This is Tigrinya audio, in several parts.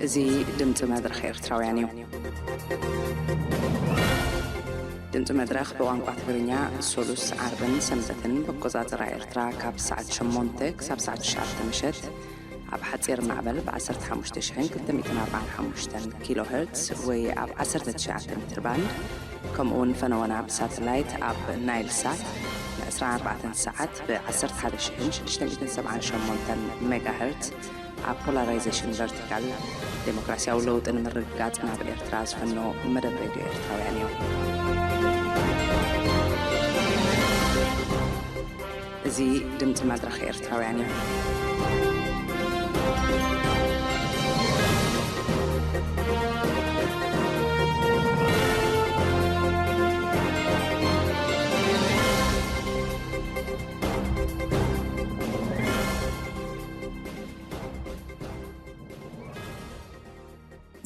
እዚ ድምፂ መድረኽ ኤርትራውያን እዩ። ድምፂ መድረኽ ብቋንቋ ትግርኛ ሶሉስ፣ ዓርብን ሰንበትን ብኣቆፃፅራ ኤርትራ ካብ ሰዓት ሸሞንተ ክሳብ ሰዓት ትሽዓተ ምሸት ኣብ ሓፂር ማዕበል ብ ዓሰርተ ሓሙሽተ ሽሕን ክልተ ሚእትን ኣርባዓን ሓሙሽተን ኪሎ ሄርትስ ወይ ኣብ ዓሰርተ ትሽዓተ ሜትር ባንድ፣ ከምኡ እውን ፈነወና ብሳተላይት ኣብ ናይል ሳት ን ዕስራን ኣርባዕተን ሰዓት ብ ዓሰርተ ሓደ ሽሕን ሽዱሽተ ሚእትን ሰብዓን ሸሞንተን ሜጋ ሄርትስ ኣብ ፖላራይዜሽን ቨርቲካል፣ ዴሞክራሲያዊ ለውጢ ንምርግጋጽ ናብ ኤርትራ ዝፍኖ መደብ ሬድዮ ኤርትራውያን እዩ። እዚ ድምፂ መድረኽ ኤርትራውያን እዩ።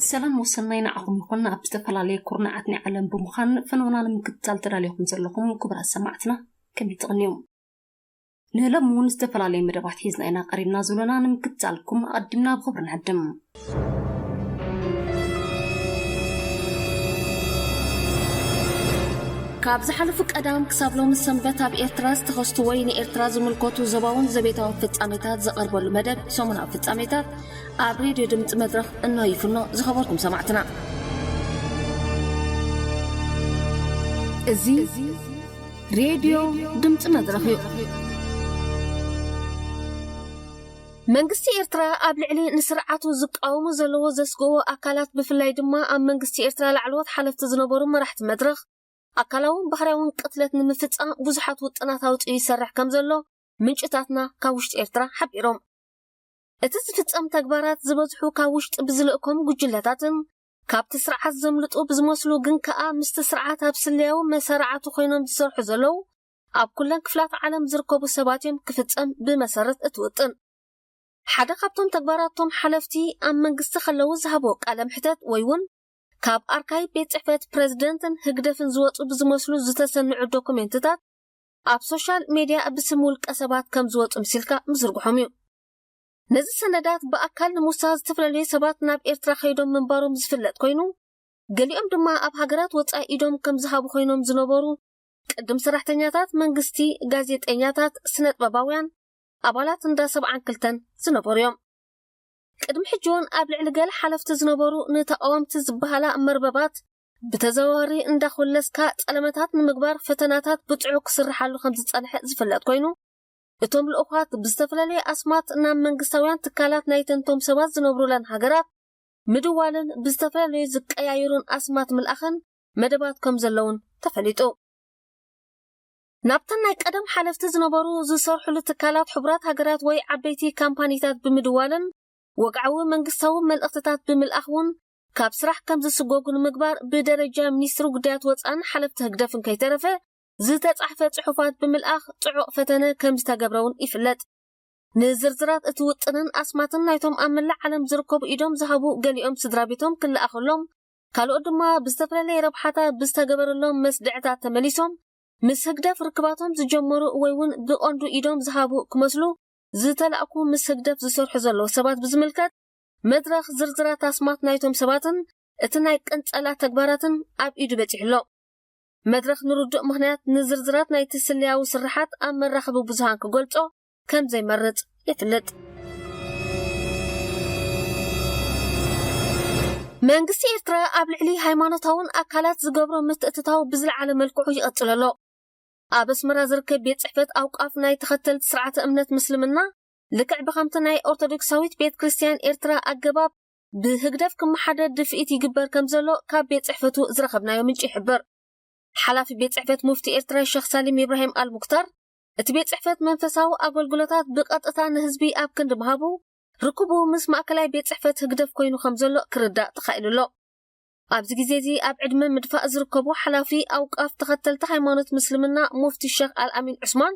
ሰላም ወሰናይ ንዓኹም ይኹን። ኣብ ዝተፈላለየ ኩርናዓት ናይ ዓለም ብምዃን ፈነውና ንምክትታል ተዳሊኹም ዘለኹም ክቡራት ሰማዕትና ከመይ ትቕንዩ? ንሎሚ እውን ዝተፈላለየ መደባት ሒዝና ኢና ቀሪብና ዝብለና ንምክትታልኩም ኣቐዲምና ብኽብሪ ንዕድም። ካብ ዝሓለፉ ቀዳም ክሳብ ሎሚ ሰንበት ኣብ ኤርትራ ዝተኸስቱ ወይ ንኤርትራ ዝምልከቱ ዞባውን ዘቤታውን ፍጻሜታት ዝቐርበሉ መደብ ሰሙናዊ ፍጻሜታት ኣብ ሬድዮ ድምፂ መድረኽ እንሆ ይፍኖ። ዝኸበርኩም ሰማዕትና፣ እዚ ሬድዮ ድምፂ መድረኽ እዩ። መንግስቲ ኤርትራ ኣብ ልዕሊ ንስርዓቱ ዝቃወሙ ዘለዎ ዘስግእዎ ኣካላት፣ ብፍላይ ድማ ኣብ መንግስቲ ኤርትራ ላዕለዎት ሓለፍቲ ዝነበሩ መራሕቲ መድረኽ፣ ኣካላውን ባህርያውን ቅትለት ንምፍጻም ብዙሓት ውጥናት ኣውጺኡ ይሰርሕ ከም ዘሎ ምንጭታትና ካብ ውሽጢ ኤርትራ ሓቢሮም። እቲ ዝፍጸም ተግባራት ዝበዝሑ ካብ ውሽጢ ብዝልእኮም ጉጅለታትን ካብቲ ስርዓት ዘምልጡ ብዝመስሉ ግን ከኣ ምስቲ ስርዓት ኣብ ስለያዊ መሳርዓቱ ኮይኖም ዝሰርሑ ዘለዉ ኣብ ኩለን ክፍላት ዓለም ዝርከቡ ሰባት እዮም ክፍጸም ብመሰረት እቲ ውጥን። ሓደ ካብቶም ተግባራቶም ሓለፍቲ ኣብ መንግስቲ ከለዉ ዝሃብዎ ቃለ ምሕተት ወይ እውን ካብ ኣርካይቭ ቤት ጽሕፈት ፕረዚደንትን ህግደፍን ዝወጹ ብዝመስሉ ዝተሰንዑ ዶኩሜንትታት ኣብ ሶሻል ሜድያ ብስም ውልቀ ሰባት ከም ዝወጹ ምሲልካ ምዝርግሖም እዩ። ነዚ ሰነዳት ብኣካል ንምውሳድ ዝተፈላለዩ ሰባት ናብ ኤርትራ ከይዶም ምንባሮም ዝፍለጥ ኮይኑ፣ ገሊኦም ድማ ኣብ ሃገራት ወጻኢ ኢዶም ከም ዝሃቡ ኮይኖም ዝነበሩ ቅድም ሰራሕተኛታት መንግስቲ፣ ጋዜጠኛታት፣ ስነጥበባውያን፣ ኣባላት እንዳ ሰብዓን ክልተን ዝነበሩ እዮም። ቅድሚ ሕጂ እውን ኣብ ልዕሊ ገለ ሓለፍቲ ዝነበሩ ንተቓወምቲ ዝበሃላ መርበባት ብተዘዋዋሪ እንዳኾለስካ ጸለመታት ንምግባር ፈተናታት ብጽዑ ክስርሓሉ ከም ዝጸንሐ ዝፍለጥ ኮይኑ፣ እቶም ልኡኻት ብዝተፈላለየ ኣስማት ናብ መንግስታውያን ትካላት ናይተንቶም ሰባት ዝነብሩለን ሃገራት ምድዋልን ብዝተፈላለዩ ዝቀያየሩን ኣስማት ምልኣኽን መደባት ከም ዘለውን ተፈሊጡ። ናብተን ናይ ቀደም ሓለፍቲ ዝነበሩ ዝሰርሑሉ ትካላት ሕቡራት ሃገራት ወይ ዓበይቲ ካምፓኒታት ብምድዋልን ወግዓዊ መንግስታዊ መልእኽትታት ብምልኣኽ እውን ካብ ስራሕ ከም ዝስጎጉ ንምግባር ብደረጃ ሚኒስትሪ ጉዳያት ወጻእን ሓለፍቲ ህግደፍን ከይተረፈ ዝተጻሕፈ ጽሑፋት ብምልኣኽ ጽዑቕ ፈተነ ከም ዝተገብረ እውን ይፍለጥ። ንዝርዝራት እቲ ውጥንን ኣስማትን ናይቶም ኣብ መላእ ዓለም ዝርከቡ ኢዶም ዝሃቡ ገሊኦም ስድራ ቤቶም ክለኣኸሎም፣ ካልኦት ድማ ብዝተፈላለየ ረብሓታት ብዝተገበረሎም መስድዕታት ተመሊሶም ምስ ህግደፍ ርክባቶም ዝጀመሩ ወይ እውን ብቐንዱ ኢዶም ዝሃቡ ክመስሉ ዝተላእኩ ምስ ህግደፍ ዝሰርሑ ዘለዉ ሰባት ብዝምልከት መድረኽ ዝርዝራት ኣስማት ናይቶም ሰባትን እቲ ናይ ቅንጸላ ተግባራትን ኣብ ኢዱ በጺሑ ኣሎ። መድረኽ ንርዱእ ምኽንያት ንዝርዝራት ናይቲ ስለያዊ ስርሓት ኣብ መራኸቢ ብዙሃን ክገልጾ ከም ዘይመርጽ የፍልጥ። መንግስቲ ኤርትራ ኣብ ልዕሊ ሃይማኖታውን ኣካላት ዝገብሮ ምትእትታው ብዝለዓለ መልክዑ ይቐጽል ኣሎ። ኣብ ኣስመራ ዝርከብ ቤት ጽሕፈት ኣውቃፍ ናይ ተኸተልቲ ስርዓተ እምነት ምስልምና ልክዕ ብኸምቲ ናይ ኦርቶዶክሳዊት ቤት ክርስትያን ኤርትራ ኣገባብ ብህግደፍ ክመሓደር ድፍኢት ይግበር ከም ዘሎ ካብ ቤት ጽሕፈቱ ዝረኸብናዮ ምንጪ ይሕብር። ሓላፊ ቤት ጽሕፈት ሙፍቲ ኤርትራ ሸኽ ሳሊም ኢብራሂም ኣልሙክታር፣ እቲ ቤት ጽሕፈት መንፈሳዊ ኣገልግሎታት ብቐጥታ ንህዝቢ ኣብ ክንዲ ምሃቡ፣ ርክቡ ምስ ማእከላይ ቤት ጽሕፈት ህግደፍ ኮይኑ ከም ዘሎ ክርዳእ ተኻኢሉ ኣሎ። ኣብዚ ግዜ እዚ ኣብ ዕድመ ምድፋእ ዝርከቡ ሓላፊ ኣውቃፍ ተኸተልቲ ሃይማኖት ምስልምና ሙፍቲ ሸኽ ኣልኣሚን ዑስማን፣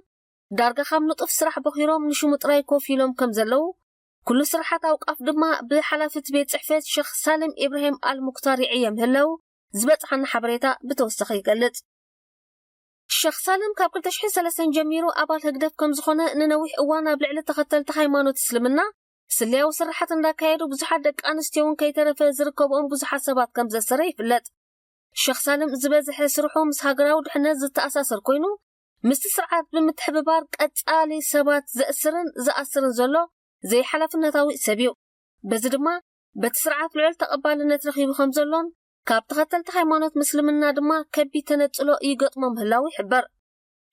ዳርጋ ካብ ንጡፍ ስራሕ ቦኺሮም ንሽሙ ጥራይ ኮፍ ኢሎም ከም ዘለዉ፣ ኩሉ ስርሓት ኣውቃፍ ድማ ብሓላፊ እቲ ቤት ጽሕፈት ሸኽ ሳልም ኢብራሂም ኣልሙክታር ይዕየ ምህላዉ ዝበጽሓና ሓበሬታ ብተወሳኺ ይገልጽ። ሸኽ ሳልም ካብ ክልተ ሽሕን ሰለስተን ጀሚሩ ኣባል ህግደፍ ከም ዝኾነ፣ ንነዊሕ እዋን ኣብ ልዕሊ ተኸተልቲ ሃይማኖት እስልምና ስለያዊ ስራሓት እንዳካየዱ ብዙሓት ደቂ ኣንስትዮ እውን ከይተረፈ ዝርከብኦም ብዙሓት ሰባት ከም ዘሰረ ይፍለጥ። ሸኽ ሳልም ዝበዝሐ ስርሑ ምስ ሃገራዊ ድሕነት ዝተኣሳሰር ኮይኑ፣ ምስቲ ስርዓት ብምትሕብባር ቀጻሊ ሰባት ዘእስርን ዝኣስርን ዘሎ ዘይሓላፍነታዊ ሰብ እዩ። በዚ ድማ በቲ ስርዓት ልዑል ተቐባልነት ረኺቡ ከም ዘሎን ካብ ተኸተልቲ ሃይማኖት ምስልምና ድማ ከቢድ ተነጽሎ ይገጥሞ ምህላው ይሕበር።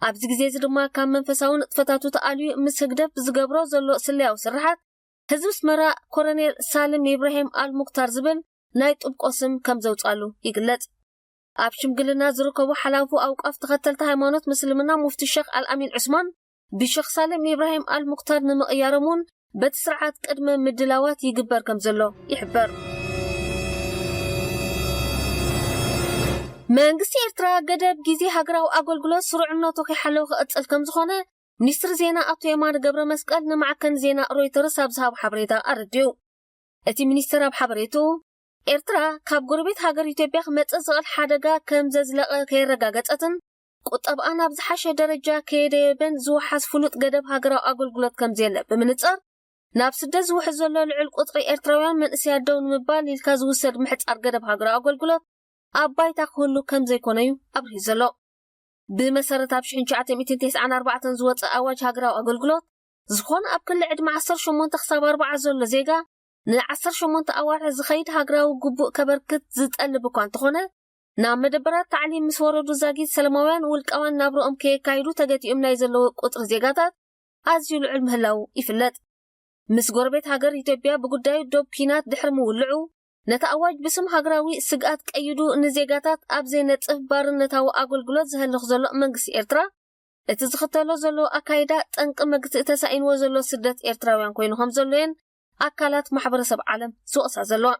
ኣብዚ ግዜ እዚ ድማ ካብ መንፈሳዊ ንጥፈታቱ ተኣልዩ ምስ ህግደፍ ዝገብሮ ዘሎ ስለያዊ ስርሓት ህዝቢ ኣስመራ ኮረኔል ሳልም ኢብራሂም ኣልሙክታር ዝብል ናይ ጥብቆ ስም ከም ዘውጻሉ ይግለጽ። ኣብ ሽምግልና ዝርከቡ ሓላፉ ኣውቃፍ ተኸተልቲ ሃይማኖት ምስልምና ሙፍቲ ሸኽ ኣልኣሚን ዑስማን ብሸኽ ሳልም ኢብራሂም ኣልሙክታር ንምቕያሮም እውን በቲ ስርዓት ቅድመ ምድላዋት ይግበር ከም ዘሎ ይሕበር። መንግስቲ ኤርትራ ገደብ ግዜ ሃገራዊ ኣገልግሎት ስሩዕነቱ ከይሓለወ ክቕጽል ከም ዝኾነ ሚኒስትሪ ዜና ኣቶ የማነ ገብረ መስቀል ንማዕከን ዜና ሮይተርስ ኣብ ዝሃቦ ሓበሬታ ኣረዲኡ። እቲ ሚኒስትር ኣብ ሓበሬቱ፣ ኤርትራ ካብ ጎረቤት ሃገር ኢትዮጵያ ክመጽእ ዝኽእል ሓደጋ ከም ዘዝለቐ ከየረጋገጸትን ቁጠብኣ ናብ ዝሓሸ ደረጃ ከየደየበን ዝወሓስ ፍሉጥ ገደብ ሃገራዊ ኣገልግሎት ከም ዘየለ ብምንጻር፣ ናብ ስደት ዝውሕዝ ዘሎ ልዑል ቁጽሪ ኤርትራውያን መንእሰያት ደው ንምባል ኢልካ ዝውሰድ ምሕጻር ገደብ ሃገራዊ ኣገልግሎት ኣብ ባይታ ክህሉ ከም ዘይኮነ እዩ ኣብሪሁ ዘሎ። ብመሰረት ኣብ ሽሕን ትሽዓተ ሚእትን ተስዓን ኣርባዕተን ዝወጸ ኣዋጅ ሃገራዊ ኣገልግሎት፣ ዝኾነ ኣብ ክሊ ዕድመ ዓሰርተ ሸሞንተ ክሳብ ኣርባዓ ዘሎ ዜጋ ን ዓሰርተ ሸሞንተ ኣዋርሕ ዝኸይድ ሃገራዊ ግቡእ ከበርክት ዝጠልብ እኳ እንተኾነ፣ ናብ መደበራት ታዕሊም ምስ ወረዱ ዛጊት ሰላማውያን ውልቃውያን ናብርኦም ከየካይዱ ተገቲኦም ናይ ዘለዉ ቁጽሪ ዜጋታት ኣዝዩ ልዑል ምህላዉ ይፍለጥ። ምስ ጎረቤት ሃገር ኢትዮጵያ ብጉዳዩ ዶብ ኲናት ድሕሪ ምውልዑ፣ ነቲ ኣዋጅ ብስም ሃገራዊ ስግኣት ቀይዱ ንዜጋታት ኣብ ዘይነጽፍ ባርነታዊ ኣገልግሎት ዘህልኽ ዘሎ መንግስቲ ኤርትራ፣ እቲ ዝኽተሎ ዘሎ ኣካይዳ ጠንቂ መግትኢ ተሳኢንዎ ዘሎ ስደት ኤርትራውያን ኮይኑ ከም ዘሎየን ኣካላት ማሕበረሰብ ዓለም ዝወቕሳ ዘለዋ።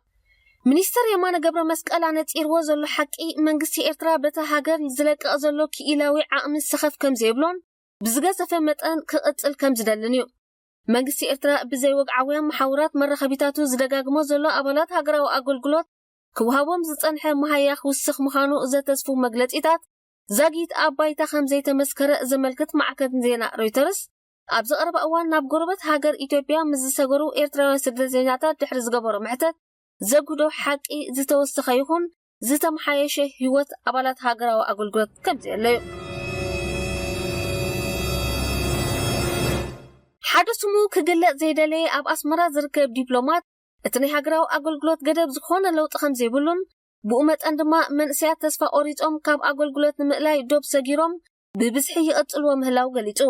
ሚኒስተር የማነ ገብረ መስቀል ኣነጺርዎ ዘሎ ሓቂ፣ መንግስቲ ኤርትራ በታ ሃገር ዝለቅቕ ዘሎ ክኢላዊ ዓቕሚ ሰኸፍ ከም ዘይብሎን ብዝገዘፈ መጠን ክቕጽል ከም ዝደልን እዩ። መንግስቲ ኤርትራ ብዘይ ወግዓውያን መሓውራት መራኸቢታቱ ዝደጋግሞ ዘሎ ኣባላት ሃገራዊ ኣገልግሎት ክወሃቦም ዝጸንሐ መሃያ ክውስኽ ምዃኑ ዘተስፉ መግለጺታት ዛጊት ኣብ ባይታ ከም ዘይተመስከረ ዘመልክት ማዕከን ዜና ሮይተርስ፣ ኣብ ዝቐረበ እዋን ናብ ጎረበት ሃገር ኢትዮጵያ ምስ ዝሰገሩ ኤርትራውያን ስደተኛታት ድሕሪ ዝገበሮ መሕተት ዘጉዶ ሓቂ ዝተወሰኸ ይኹን ዝተመሓየሸ ህይወት ኣባላት ሃገራዊ ኣገልግሎት ከም ዘየለዩ። ሓደ ስሙ ክግለጽ ዘይደለየ ኣብ ኣስመራ ዝርከብ ዲፕሎማት፣ እቲ ናይ ሃገራዊ ኣገልግሎት ገደብ ዝኾነ ለውጢ ከም ዘይብሉን ብኡ መጠን ድማ መንእሰያት ተስፋ ቆሪጾም ካብ ኣገልግሎት ንምእላይ ዶብ ሰጊሮም ብብዝሒ ይቕጽልዎ ምህላው ገሊጹ።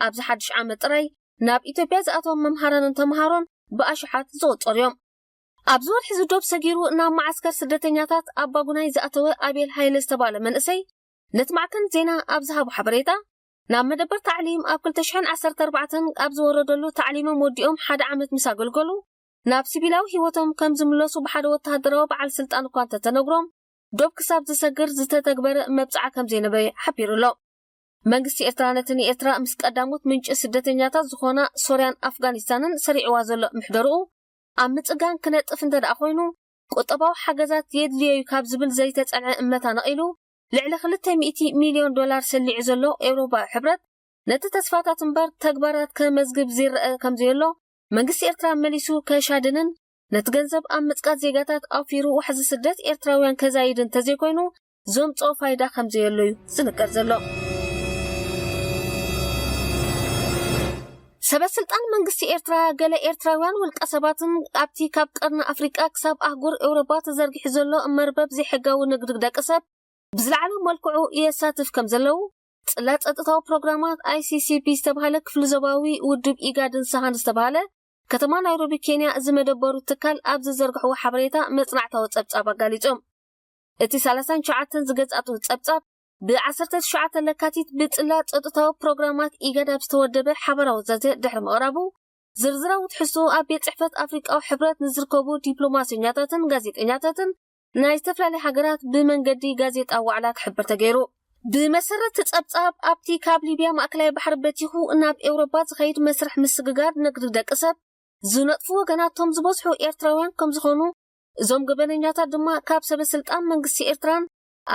ኣብዚ ሓድሽ ዓመት ጥራይ ናብ ኢትዮጵያ ዝኣተዎም መምሃራንን ተምሃሮን ብኣሽሓት ዝቑጸሩ እዮም። ኣብዚ ወርሒ ዝዶብ ሰጊሩ ናብ መዓስከር ስደተኛታት ኣባጉናይ ዝኣተወ ኣቤል ሃይለ ዝተባለ መንእሰይ ነቲ ማዕከን ዜና ኣብ ዝሃቦ ሓበሬታ፣ ናብ መደበር ታዕሊም ኣብ ክልተ ሽሕን ዓሰርተ ኣርባዕተን ኣብ ዝወረደሉ፣ ታዕሊሞም ወዲኦም ሓደ ዓመት ምስ ኣገልገሉ ናብ ሲቪላዊ ህይወቶም ከም ዝምለሱ ብሓደ ወተሃደራዊ በዓል ስልጣን እኳ እንተተነግሮም፣ ዶብ ክሳብ ዝሰግር ዝተተግበረ መብጽዓ ከም ዘይነበረ ሓቢሩ ኣሎ። መንግስቲ ኤርትራ ነቲ ንኤርትራ ምስ ቀዳሞት ምንጪ ስደተኛታት ዝኾና ሶርያን ኣፍጋኒስታንን ሰሪዕዋ ዘሎ ምሕደርኡ ኣብ ምጽጋን ክነጥፍ እንተ ደኣ ኮይኑ፣ ቁጠባዊ ሓገዛት የድልዮ እዩ ካብ ዝብል ዘይተጸንዐ እመታ ነቒሉ፣ ልዕሊ ክልተ ሚእቲ ሚልዮን ዶላር ሰሊዑ ዘሎ ኤውሮጳዊ ሕብረት፣ ነቲ ተስፋታት እምበር ተግባራት ከመዝግብ ዝረአ ከም ዘየሎ መንግስቲ ኤርትራ መሊሱ ከሻድንን ነቲ ገንዘብ ኣብ ምጽቃት ዜጋታት ኣውፊሩ ዋሕዚ ስደት ኤርትራውያን ከዛይድን ተዘይኮይኑ ዘምጽኦ ፋይዳ ከም ዘየሎ እዩ ዝንገር ዘሎ። ሰበ ስልጣን መንግስቲ ኤርትራ፣ ገለ ኤርትራውያን ውልቀ ሰባትን ኣብቲ ካብ ቀርኒ ኣፍሪቃ ክሳብ ኣህጉር ኤውሮጳ ተዘርጊሑ ዘሎ መርበብ ዘይሕጋዊ ንግዲ ደቂ ሰብ ብዝለዓለ መልክዑ የሳትፍ ከም ዘለዉ፣ ጽላት ጸጥታዊ ፕሮግራማት ኣይ ሲ ሲ ፒ ዝተባህለ ክፍሊ ዞባዊ ውድብ ኢጋድን ሳሃን ዝተባህለ ከተማ ናይሮቢ ኬንያ ዝመደበሩ ትካል ኣብ ዝዘርግሕዎ ሓበሬታ መጽናዕታዊ ጸብጻብ ኣጋሊጾም። እቲ ሰላሳን ትሽዓተን ዝገጻቱ ጸብጻብ ብ ዓሰርተ ትሽዓተ ለካቲት ብጽላት ጸጥታዊ ፕሮግራማት ኢጋድ ኣብ ዝተወደበ ሓበራዊ ዘተ ድሕሪ ምቕራቡ፣ ዝርዝራዊ ትሕዝቶ ኣብ ቤት ጽሕፈት ኣፍሪቃዊ ሕብረት ንዝርከቡ ዲፕሎማሰኛታትን ጋዜጠኛታትን ናይ ዝተፈላለያ ሃገራት ብመንገዲ ጋዜጣ ዋዕላ ክሕበር ተገይሩ። ብመሰረት እቲ ጸብጻብ፣ ኣብቲ ካብ ሊብያ ማእከላይ ባሕሪ በቲኹ ናብ ኤውሮጳ ዝኸይድ መስርሕ ምስግጋር ንግዲ ደቂ ሰብ ዝነጥፉ ወገናት እቶም ዝበዝሑ ኤርትራውያን ከም ዝኾኑ፣ እዞም ገበነኛታት ድማ ካብ ሰበ ስልጣን መንግስቲ ኤርትራን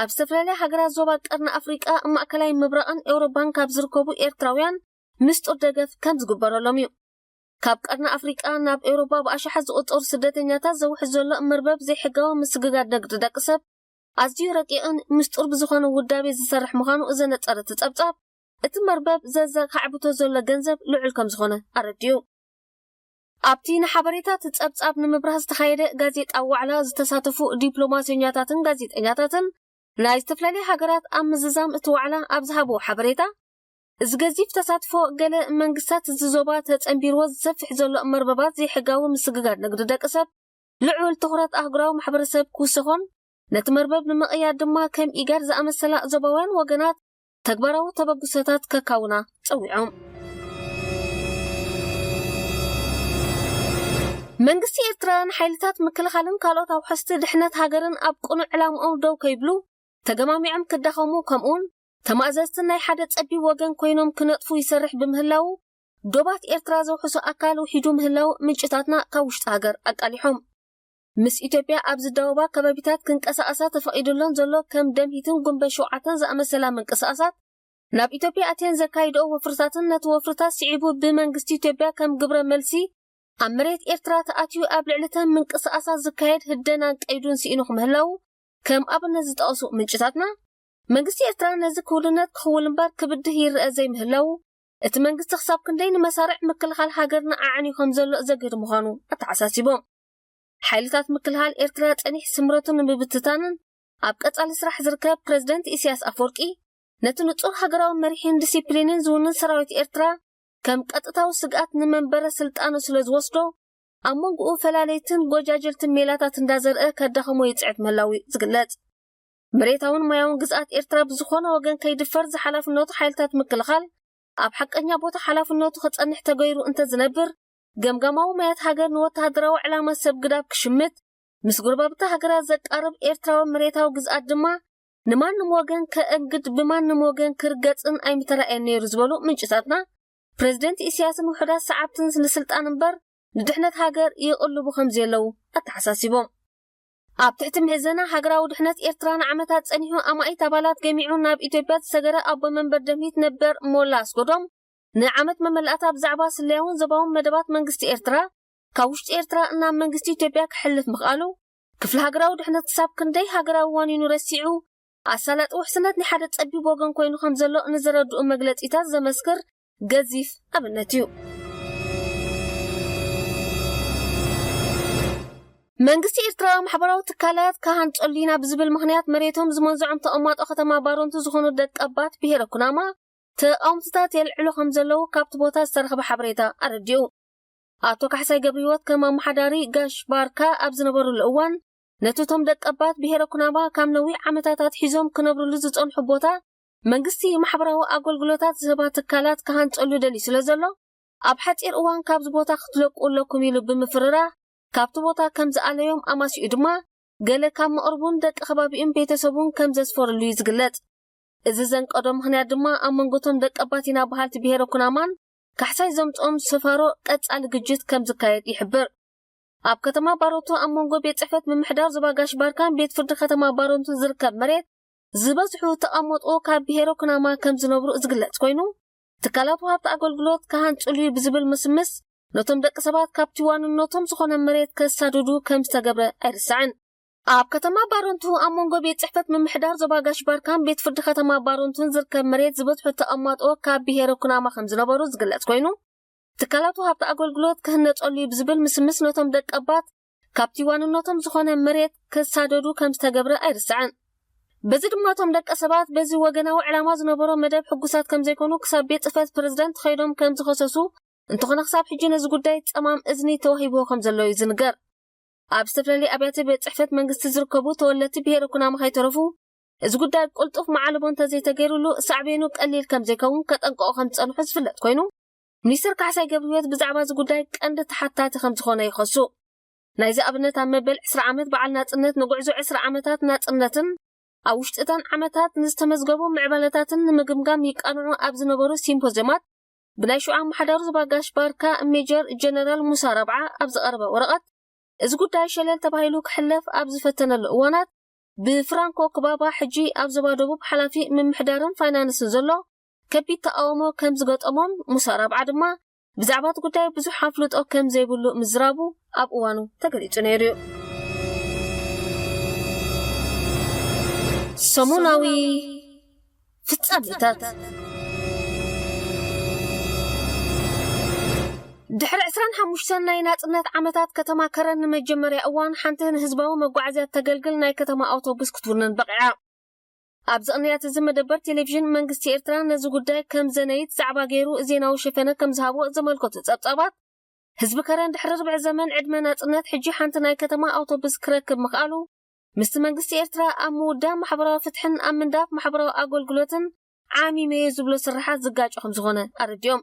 ኣብ ዝተፈላለያ ሃገራት ዞባ ቀርኒ ኣፍሪቃ፣ ማእከላይ ምብራቕን ኤውሮጳን ካብ ዝርከቡ ኤርትራውያን ምስጡር ደገፍ ከም ዝግበረሎም እዩ። ካብ ቀርኒ ኣፍሪቃ ናብ ኤውሮጳ ብኣሽሓት ዝቑጸሩ ስደተኛታት ዘውሕዝ ዘሎ መርበብ ዘይሕጋዊ ምስግጋር ንግዲ ደቂ ሰብ ኣዝዩ ረቂቕን ምስጢር ብዝኾነ ውዳቤ ዝሰርሕ ምዃኑ ዘነጸረ እቲ ጸብጻብ፣ እቲ መርበብ ዘዘ ካዕብቶ ዘሎ ገንዘብ ልዑል ከም ዝኾነ ኣረዲኡ። ኣብቲ ንሓበሬታ እቲ ጸብጻብ ንምብራህ ዝተኻየደ ጋዜጣዊ ዋዕላ ዝተሳተፉ ዲፕሎማሰኛታትን ጋዜጠኛታትን ናይ ዝተፈላለያ ሃገራት ኣብ ምዝዛም እቲ ዋዕላ ኣብ ዝሃብዎ ሓበሬታ፣ እዚ ገዚፍ ተሳትፎ ገለ መንግስታት እዚ ዞባ ተጸንቢርዎ ዝሰፍሕ ዘሎ መርበባት ዘይሕጋዊ ምስግጋር ንግዲ ደቂ ሰብ ልዑል ትኹረት ኣህጉራዊ ማሕበረሰብ ክውሰኾን ነቲ መርበብ ንምቕያድ ድማ ከም ኢጋድ ዝኣመሰላ ዞባውያን ወገናት ተግባራዊ ተበግሶታት ከካውና ጸዊዖም። መንግስቲ ኤርትራ ንሓይልታት ምክልኻልን ካልኦት ኣውሐስቲ ድሕነት ሃገርን ኣብ ቅኑዕ ዕላምኦም ደው ከይብሉ ተገማሚዖም ክዳኸሙ ከምኡውን ተማእዘዝትን ናይ ሓደ ጸቢብ ወገን ኮይኖም ክነጥፉ ይሰርሕ ብምህላዉ ዶባት ኤርትራ ዘውሕሶ ኣካል ውሒዱ ምህላው ምንጭታትና ካብ ውሽጢ ሃገር ኣቃሊሖም። ምስ ኢትዮጵያ ኣብ ዝዳወባ ከባቢታት ክንቀሳቐሳ ተፈቒዱለን ዘሎ ከም ደምሂትን ጉንበት ሸውዓተን ዝኣመሰላ ምንቅስቓሳት ናብ ኢትዮጵያ ኣትየን ዘካይደኦ ወፍርታትን ነቲ ወፍርታት ስዒቡ ብመንግስቲ ኢትዮጵያ ከም ግብረ መልሲ ኣብ መሬት ኤርትራ ተኣትዩ ኣብ ልዕሊ እተን ምንቅስቓሳት ዝካየድ ህደናን ቀይዱን ስኢኑ ክምህላው ከም ኣብነት ዝጠቐሱ ምንጭታትና መንግስቲ ኤርትራ ነዚ ክውንነት ክኽውል እምበር ክብድህ ይረአ ዘይምህላው እቲ መንግስቲ ክሳብ ክንደይ ንመሳርዕ ምክልኻል ሃገርና ኣዕንዩ ከም ዘሎ ዘግህድ ምዃኑ ኣተሓሳሲቦም። ሓይልታት ምክልኻል ኤርትራ ጸኒሕ ስምረቱ ንምብትታንን ኣብ ቀጻሊ ስራሕ ዝርከብ ፕረዚደንት ኢሳያስ ኣፈወርቂ ነቲ ንጹር ሃገራዊ መሪሕን ዲሲፕሊንን ዝውንን ሰራዊት ኤርትራ ከም ቀጥታዊ ስግኣት ንመንበረ ስልጣኑ ስለ ዝወስዶ ኣብ መንጎኡ ፈላለይትን ጎጃጀልትን ሜላታት እንዳዘርአ ከዳኸሞ ይጽዕት ምህላው እዩ ዝግለጽ። መሬታውን ማያውን ግዝኣት ኤርትራ ብዝኾነ ወገን ከይድፈር ዝሓላፍነቱ ሓይልታት ምክልኻል ኣብ ሓቀኛ ቦታ ሓላፍነቱ ክጸንሕ ተገይሩ እንተዝነብር ገምጋማዊ ማያት ሃገር ንወተሃደራዊ ዕላማ ሰብ ግዳብ ክሽምት ምስ ጎረባብቲ ሃገራት ዘቃርብ ኤርትራዊ መሬታዊ ግዝኣት ድማ ንማንም ወገን ከእንግድ ብማንም ወገን ክርገጽን ኣይምተራእየን ነይሩ ዝበሉ ምንጭታትና ፕረዚደንት ኢሳያስን ውሑዳት ሰዓብትን ንስልጣን እምበር ንድሕነት ሃገር ይቕልቡ ከም ዘለዉ ኣተሓሳሲቦም። ኣብ ትሕቲ ምሕዘና ሃገራዊ ድሕነት ኤርትራ ንዓመታት ጸኒሑ ኣማኢት ኣባላት ገሚዑ ናብ ኢትዮጵያ ዝሰገረ ኣቦ መንበር ደምሂት ነበር ሞላ ኣስጎዶም ንዓመት መመላእታ ብዛዕባ ስለያውን ዞባውን መደባት መንግስቲ ኤርትራ ካብ ውሽጢ ኤርትራ ናብ መንግስቲ ኢትዮጵያ ክሕልፍ ምኽኣሉ ክፍሊ ሃገራዊ ድሕነት ክሳብ ክንደይ ሃገራዊ ዋኒኑ ረሲዑ ኣሳላጢ ውሕስነት ናይ ሓደ ጸቢብ ወገን ኮይኑ ከም ዘሎ ንዘረድኡ መግለጺታት ዘመስክር ገዚፍ ኣብነት እዩ። መንግስቲ ኤርትራ ማሕበራዊ ትካላት ክሃንጸሉ ኢና ብዝብል ምኽንያት መሬቶም ዝመንዝዖም ተቐማጦ ከተማ ባሮንቱ ዝኾኑ ደቀባት ብሄረ ኩናማ ተቓውምትታት የልዕሉ ከም ዘለዉ ካብቲ ቦታ ዝተረኽበ ሓበሬታ ኣረዲኡ። ኣቶ ካሕሳይ ገብረህይወት ከም ኣመሓዳሪ ጋሽ ባርካ ኣብ ዝነበሩሉ እዋን ነቲ እቶም ደቀባት ብሄረ ኩናማ ካብ ነዊሕ ዓመታት ኣትሒዞም ክነብሩሉ ዝጸንሑ ቦታ መንግስቲ ማሕበራዊ ኣገልግሎታት ዝህባ ትካላት ክሃንጸሉ ደልዩ ስለ ዘሎ ኣብ ሓጺር እዋን ካብዚ ቦታ ክትለቁ ኣለኩም ኢሉ ብምፍርራ ካብቲ ቦታ ከም ዝኣለዮም ኣማሲኡ ድማ ገለ ካብ መቕርቡን ደቂ ከባቢኡን ቤተሰቡን ከም ዘስፈረሉ እዩ ዝግለጽ። እዚ ዘንቀዶ ምኽንያት ድማ ኣብ መንጎቶም ደቀባት ኢና በሃልቲ ብሄረ ኩናማን ካሕሳይ ዘምጽኦም ሰፋሮ ቀጻሊ ግጭት ከም ዝካየድ ይሕብር። ኣብ ከተማ ባሮቱ ኣብ መንጎ ቤት ጽሕፈት ምምሕዳር ዞባ ጋሽ ባርካን ቤት ፍርዲ ከተማ ባሮንቱን ዝርከብ መሬት ዝበዝሑ ተቐመጥዎ ካብ ብሄረ ኩናማ ከም ዝነብሩ ዝግለጽ ኮይኑ ትካላት ወሃብቲ ኣገልግሎት ክሃንጽሉ እዩ ብዝብል ምስምስ ነቶም ደቂ ሰባት ካብቲ ዋንነቶም ዝኾነ መሬት ከሳድዱ ከም ዝተገብረ ኣይርሳዕን። ኣብ ከተማ ባረንቱ ኣብ መንጎ ቤት ጽሕፈት ምምሕዳር ዞባ ጋሽ ባርካን ቤት ፍርዲ ከተማ ባረንቱን ዝርከብ መሬት ዝበዝሑ ተቐማጦ ካብ ብሄረ ኩናማ ከም ዝነበሩ ዝግለጽ ኮይኑ ትካላት ወሃብቲ ኣገልግሎት ክህነጸሉ እዩ ብዝብል ምስምስ ነቶም ደቀባት ካብቲ ዋንነቶም ዝኾነ መሬት ክሳደዱ ከም ዝተገብረ ኣይርሳዕን። በዚ ድማ እቶም ደቂ ሰባት በዚ ወገናዊ ዕላማ ዝነበሮ መደብ ሕጉሳት ከም ዘይኮኑ ክሳብ ቤት ጽሕፈት ፕረዚደንት ከይዶም ከም ዝኸሰሱ እንተኾነ ክሳብ ሕጂ ነዚ ጉዳይ ጸማም እዝኒ ተዋሂብዎ ከም ዘሎ እዩ ዝንገር። ኣብ ዝተፈላለዩ ኣብያተ ቤት ጽሕፈት መንግስቲ ዝርከቡ ተወለድቲ ብሄረ ኩናማ ከይተረፉ እዚ ጉዳይ ቅልጡፍ መዓልቦ እንተዘይተገይሩሉ ሳዕቤኑ ቀሊል ከም ዘይከውን ከጠንቀቑ ከም ዝጸንሑ ዝፍለጥ ኮይኑ ሚኒስትር ካሕሳይ ገብረህይወት ብዛዕባ እዚ ጉዳይ ቀንዲ ተሓታቲ ከም ዝኾነ ይኸሱ። ናይዚ ኣብነት ኣብ መበል ዕስራ ዓመት በዓል ናጽነት ንጉዕዞ ዕስራ ዓመታት ናጽነትን ኣብ ውሽጢ እተን ዓመታት ንዝተመዝገቡ ምዕባለታትን ንምግምጋም ይቃንዑ ኣብ ዝነበሩ ሲምፖዝዮማት ብናይ ሽዑ ኣመሓዳሪ ዞባ ጋሽ ባርካ ሜጀር ጀነራል ሙሳ ራብዓ ኣብ ዝቐረበ ወረቐት እዚ ጉዳይ ሸለል ተባሂሉ ክሕለፍ ኣብ ዝፈተነሉ እዋናት ብፍራንኮ ክባባ ሕጂ ኣብ ዞባ ደቡብ ሓላፊ ምምሕዳርን ፋይናንስን ዘሎ ከቢድ ተቃውሞ ከም ዝገጠሞን ሙሳ ራብዓ ድማ ብዛዕባ እቲ ጉዳይ ብዙሕ ኣፍልጦ ከም ዘይብሉ ምዝራቡ ኣብ እዋኑ ተገሊጹ ነይሩ እዩ። ሰሙናዊ ፍጻሜታት። ድሕሪ ዕስራን ሓሙሽተን ናይ ናጽነት ዓመታት፣ ከተማ ከረን ንመጀመርያ እዋን ሓንቲ ንህዝባዊ መጓዓዝያ እተገልግል ናይ ከተማ ኣውቶቡስ ክትውንን በቒዓ። ኣብዚ ቅንያት እዚ፣ መደበር ቴሌቪዥን መንግስቲ ኤርትራ ነዚ ጉዳይ ከም ዘነይት ዛዕባ ገይሩ ዜናዊ ሽፈነ ከም ዝሃቦ ዘመልከቱ ጸብጻባት፣ ህዝቢ ከረን ድሕሪ ርብዒ ዘመን ዕድመ ናጽነት፣ ሕጂ ሓንቲ ናይ ከተማ ኣውቶቡስ ክረክብ ምኽኣሉ፣ ምስቲ መንግስቲ ኤርትራ ኣብ ምውዳብ ማሕበራዊ ፍትሕን ኣብ ምንዳፍ ማሕበራዊ ኣገልግሎትን ዓሚመዮ ዝብሎ ስርሓት ዝጋጮ ከም ዝኾነ ኣረዲኦም።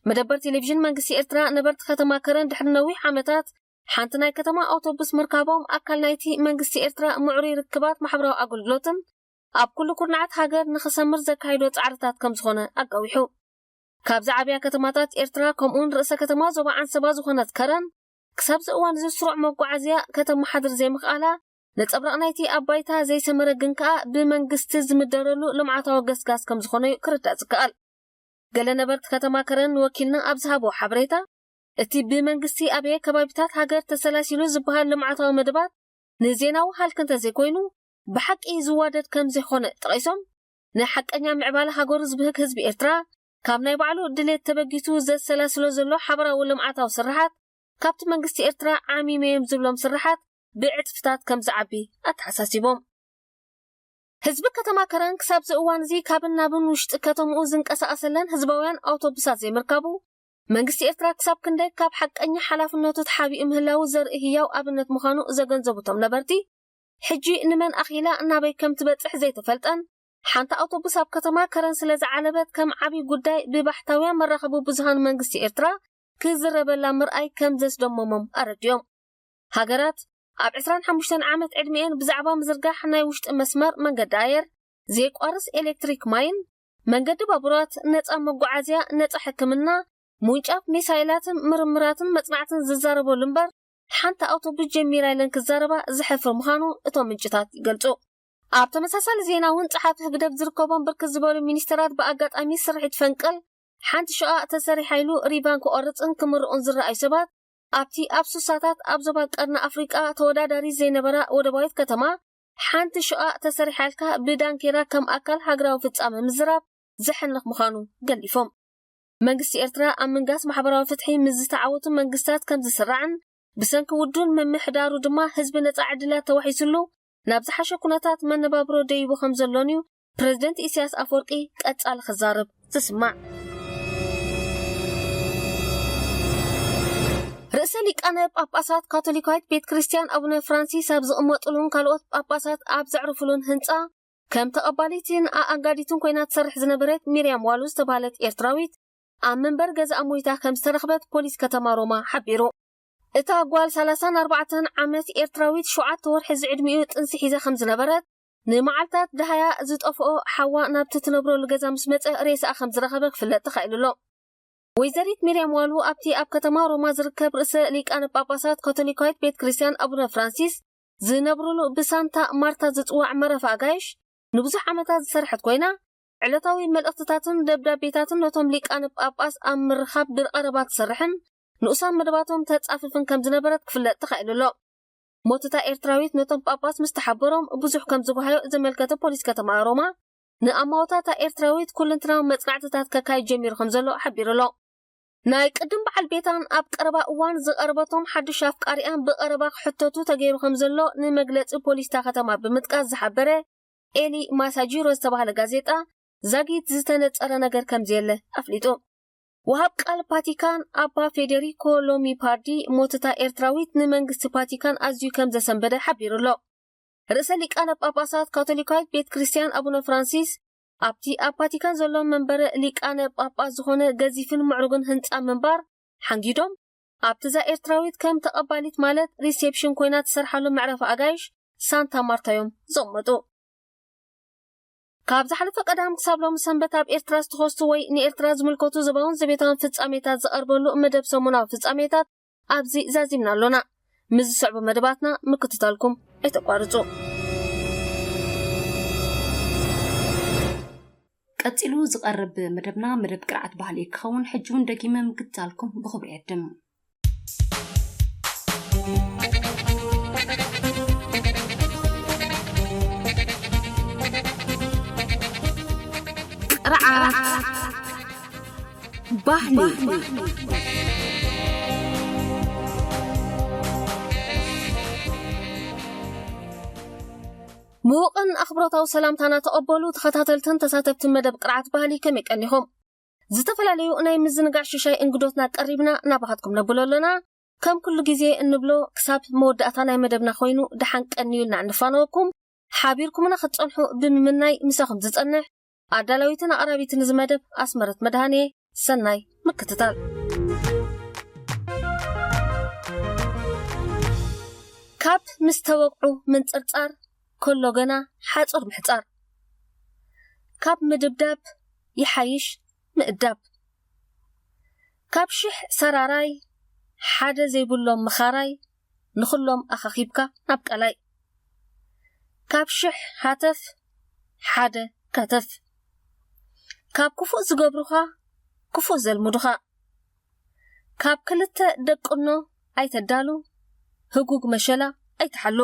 መደበር ቴሌቪዥን መንግስቲ ኤርትራ፣ ነበርቲ ከተማ ከረን ድሕሪ ነዊሕ ዓመታት ሓንቲ ናይ ከተማ ኣውቶቡስ ምርካቦም፣ ኣካል ናይቲ መንግስቲ ኤርትራ ምዕሩይ ርክባት ማሕበራዊ ኣገልግሎትን ኣብ ኩሉ ኩርናዓት ሃገር ንኽሰምር ዘካይዶ ጻዕርታት ከም ዝኾነ ኣጋዊሑ። ካብዚ ዓብያ ከተማታት ኤርትራ፣ ከምኡውን ርእሰ ከተማ ዞባ ዓንሰባ ዝኾነት ከረን፣ ክሳብ እዚ እዋን እዚ ስሩዕ መጓዓዝያ ከተመሓድር ዘይምኽኣላ፣ ነጸብራቕ ናይቲ ኣብ ባይታ ዘይሰመረ ግን ከኣ ብመንግስቲ ዝምደረሉ ልምዓታዊ ገስጋስ ከም ዝኾነ እዩ ክርዳእ ዝከኣል። ገለ ነበርቲ ከተማ ከረን ንወኪልና ኣብ ዝሃብዎ ሓበሬታ፣ እቲ ብመንግስቲ ኣበየ ከባቢታት ሃገር ተሰላሲሉ ዝበሃል ልምዓታዊ መደባት ንዜናዊ ሃልኪ እንተዘይኮይኑ፣ ብሓቂ ዝዋደድ ከም ዘይኮነ ጠቒሶም፣ ንሓቀኛ ምዕባለ ሃገሩ ዝብህግ ህዝቢ ኤርትራ፣ ካብ ናይ ባዕሉ ድሌት ተበጊሱ ዘሰላስሎ ዘሎ ሓበራዊ ልምዓታዊ ስርሓት፣ ካብቲ መንግስቲ ኤርትራ ዓሚመዮም ዝብሎም ስርሓት ብዕጽፍታት ከም ዝዓቢ ኣተሓሳሲቦም። ህዝቢ ከተማ ከረን ክሳብዚ እዋን እዚ ካብን ናብን ውሽጢ ከተምኡ ዝንቀሳቐሰለን ህዝባውያን ኣውቶቡሳት ዘይምርካቡ፣ መንግስቲ ኤርትራ ክሳብ ክንደይ ካብ ሓቀኛ ሓላፍነቱ ተሓቢኡ ምህላዉ ዘርኢ ህያው ኣብነት ምዃኑ ዘገንዘቡ እቶም ነበርቲ፣ ሕጂ ንመን ኣኺላ ናበይ ከም ትበጽሕ ዘይተፈልጠን፣ ሓንቲ ኣውቶቡስ ኣብ ከተማ ከረን ስለ ዝዓለበት፣ ከም ዓቢ ጉዳይ ብባሕታውያን መራኸቢ ብዙሃን መንግስቲ ኤርትራ ክዝረበላ ምርኣይ ከም ዘስደመሞም ኣረዲኦም። ሃገራት ኣብ ዕስራን ሓሙሽተን ዓመት ዕድሜኤን ብዛዕባ ምዝርጋሕ ናይ ውሽጢ መስመር መንገዲ ኣየር፣ ዘይቋርስ ኤሌክትሪክ ማይን፣ መንገዲ ባቡራት፣ ነጻ መጓዓዝያ፣ ነጻ ሕክምና፣ ምውንጫፍ ሚሳይላትን ምርምራትን መጽናዕትን ዝዛረበሉ እምበር፣ ሓንቲ ኣውቶቡስ ጀሚራ ኢለን ክዛረባ ዘሕፍር ምዃኑ እቶም ምንጭታት ይገልጹ። ኣብ ተመሳሳሊ ዜና እውን፣ ጸሓፊ ህግደፍ ዝርከቦም ብርክት ዝበሉ ሚኒስተራት ብኣጋጣሚ ስርሒት ፈንቅል ሓንቲ ሸቓቕ ተሰሪሓ ኢሉ ሪቫን ክቖርጽን ክምርቑን ዝረኣዩ ሰባት፣ ኣብቲ ኣብ ሱሳታት ኣብ ዞባ ቀርኒ ኣፍሪቃ ተወዳዳሪ ዘይነበራ ወደባዊት ከተማ ሓንቲ ሸቓቕ ተሰሪሓ ኢልካ ብዳንኬራ ከም ኣካል ሃገራዊ ፍጻመ ምዝራብ ዘሕንኽ ምዃኑ ገሊፎም። መንግስቲ ኤርትራ ኣብ ምንጋስ ማሕበራዊ ፍትሒ ምስ ዝተዓወቱ መንግስታት ከም ዝስራዕን፣ ብሰንኪ ውዱን ምምሕዳሩ ድማ ህዝቢ ነጻ ዕድላት ተዋሒሱሉ ናብ ዝሓሸ ኩነታት መነባብሮ ደይቡ ከም ዘሎን እዩ ፕረዚደንት ኢሳያስ ኣፈወርቂ ቀጻሊ ክዛረብ ዝስማዕ። ርእሰ ሊቃነ ጳጳሳት ካቶሊካዊት ቤተ ክርስቲያን ኣቡነ ፍራንሲስ ኣብ ዝቕመጡሉን ካልኦት ጳጳሳት ኣብ ዘዕርፉሉን ህንጻ፣ ከም ተቐባሊትን ኣኣንጋዲትን ኮይና ትሰርሕ ዝነበረት ሚርያም ዋሉ ዝተባህለት ኤርትራዊት፣ ኣብ መንበር ገዛኣ ሞይታ ከም ዝተረኽበት ፖሊስ ከተማ ሮማ ሓቢሩ። እታ ጓል ሰላሳን ኣርባዕተን ዓመት ኤርትራዊት፣ ሸውዓተ ወርሒ ዝዕድሚኡ ጥንሲ ሒዛ ከም ዝነበረት፣ ንመዓልታት ደሃያ ዝጠፍኦ ሓዋ ናብቲ ትነብረሉ ገዛ ምስ መጸ ሬሳኣ ከም ዝረኸበ ክፍለጥ ተኻኢሉ ኣሎ። ወይዘሪት ሚርያም ዋሉ ኣብቲ ኣብ ከተማ ሮማ ዝርከብ ርእሰ ሊቃነ ጳጳሳት ካቶሊካዊት ቤተ ክርስቲያን ኣቡነ ፍራንሲስ ዝነብሩሉ ብሳንታ ማርታ ዝጽዋዕ መረፋ ኣጋይሽ ንብዙሕ ዓመታት ዝሰርሐት ኮይና፣ ዕለታዊ መልእኽትታትን ደብዳቤታትን ነቶም ሊቃነ ጳጳስ ኣብ ምርኻብ ብቐረባ ትሰርሕን ንኡሳን መደባቶም ተጻፍፍን ከም ዝነበረት ክፍለጥ ተኻኢሉ ኣሎ። ሞት እታ ኤርትራዊት ነቶም ጳጳስ ምስ ተሓበሮም ብዙሕ ከም ዝጓሃዮ ዘመልከተ ፖሊስ ከተማ ሮማ፣ ንኣማውታ እታ ኤርትራዊት ኩልንትናዊ መጽናዕትታት ከካይድ ጀሚሩ ከም ዘሎ ሓቢሩ ኣሎ። ናይ ቅድም በዓል ቤታን ኣብ ቀረባ እዋን ዝቐርበቶም ሓድሽ ኣፍቃሪኣን ብቐረባ ክሕተቱ ተገይሩ ከም ዘሎ ንመግለጺ ፖሊስ እታ ከተማ ብምጥቃስ ዝሓበረ ኤሊ ማሳጂሮ ዝተባህለ ጋዜጣ፣ ዛጊት ዝተነጸረ ነገር ከም ዘየለ ኣፍሊጡ። ወሃብ ቃል ቫቲካን ኣባ ፌዴሪኮ ሎሚፓርዲ፣ ሞት እታ ኤርትራዊት ንመንግስቲ ቫቲካን ኣዝዩ ከም ዘሰንበደ ሓቢሩ ኣሎ። ርእሰ ሊቃነ ጳጳሳት ካቶሊካዊት ቤተ ክርስቲያን ኣቡነ ፍራንሲስ፣ ኣብቲ ኣብ ቫቲካን ዘሎ መንበረ ሊቃነ ጳጳስ ዝኾነ ገዚፍን ምዕሩግን ህንጻ ምንባር ሓንጊዶም፣ ኣብቲ እዛ ኤርትራዊት ከም ተቐባሊት፣ ማለት ሪሴፕሽን፣ ኮይና ትሰርሓሉ መዕረፊ ኣጋይሽ ሳንታ ማርታ እዮም ዝቕመጡ። ካብ ዝሓለፈ ቀዳም ክሳብ ሎሚ ሰንበት ኣብ ኤርትራ ዝተኸስቱ ወይ ንኤርትራ ዝምልከቱ ዞባውን ዘቤታውን ፍጻሜታት ዝቐርበሉ መደብ ሰሙናዊ ፍጻሜታት ኣብዚ ዛዚምና ኣሎና። ምስ ዝስዕቡ መደባትና ምክትታልኩም ኣይተቋርጹ። ቀጺሉ ዝቐርብ መደብና መደብ ቅርዓት ባህሊ ክኸውን ሕጂ እውን ደጊመ ምክትታልኩም ብኽብሪ ዕድም። ቅርዓት ባህሊ። ምዉቕን ኣኽብሮታዊ ሰላምታና ተቐበሉ ተኸታተልትን ተሳተፍትን መደብ ቅርዓት ባህሊ፣ ከመይ ቀኒኹም? ዝተፈላለዩ ናይ ምዝንጋዕ ሽሻይ እንግዶትና ቀሪብና ናባኻትኩም ነብሎ ኣለና። ከም ኩሉ ግዜ እንብሎ፣ ክሳብ መወዳእታ ናይ መደብና ኮይኑ ደሓን ቀንዩ ኢልና እንፋነወኩም። ሓቢርኩምና ክትጸንሑ ብምምናይ፣ ምሳኹም ዝጸንሕ ኣዳላዊትን ኣቕራቢትን እዚ መደብ ኣስመረት መድሃኔ። ሰናይ ምክትታል። ካብ ምስ ተወቕዑ ምንጽርጻር፣ ከሎ ገና ሓጹር ምሕጻር። ካብ ምድብዳብ ይሓይሽ ምእዳብ። ካብ ሽሕ ሰራራይ፣ ሓደ ዘይብሎም ምኻራይ፣ ንኹሎም ኣኻኺብካ ናብ ቀላይ። ካብ ሽሕ ሃተፍ፣ ሓደ ከተፍ። ካብ ክፉእ ዝገብሩኻ፣ ክፉእ ዘልምዱኻ። ካብ ክልተ ደቅኖ ኣይተዳሉ፣ ህጉግ መሸላ ኣይትሓሉ።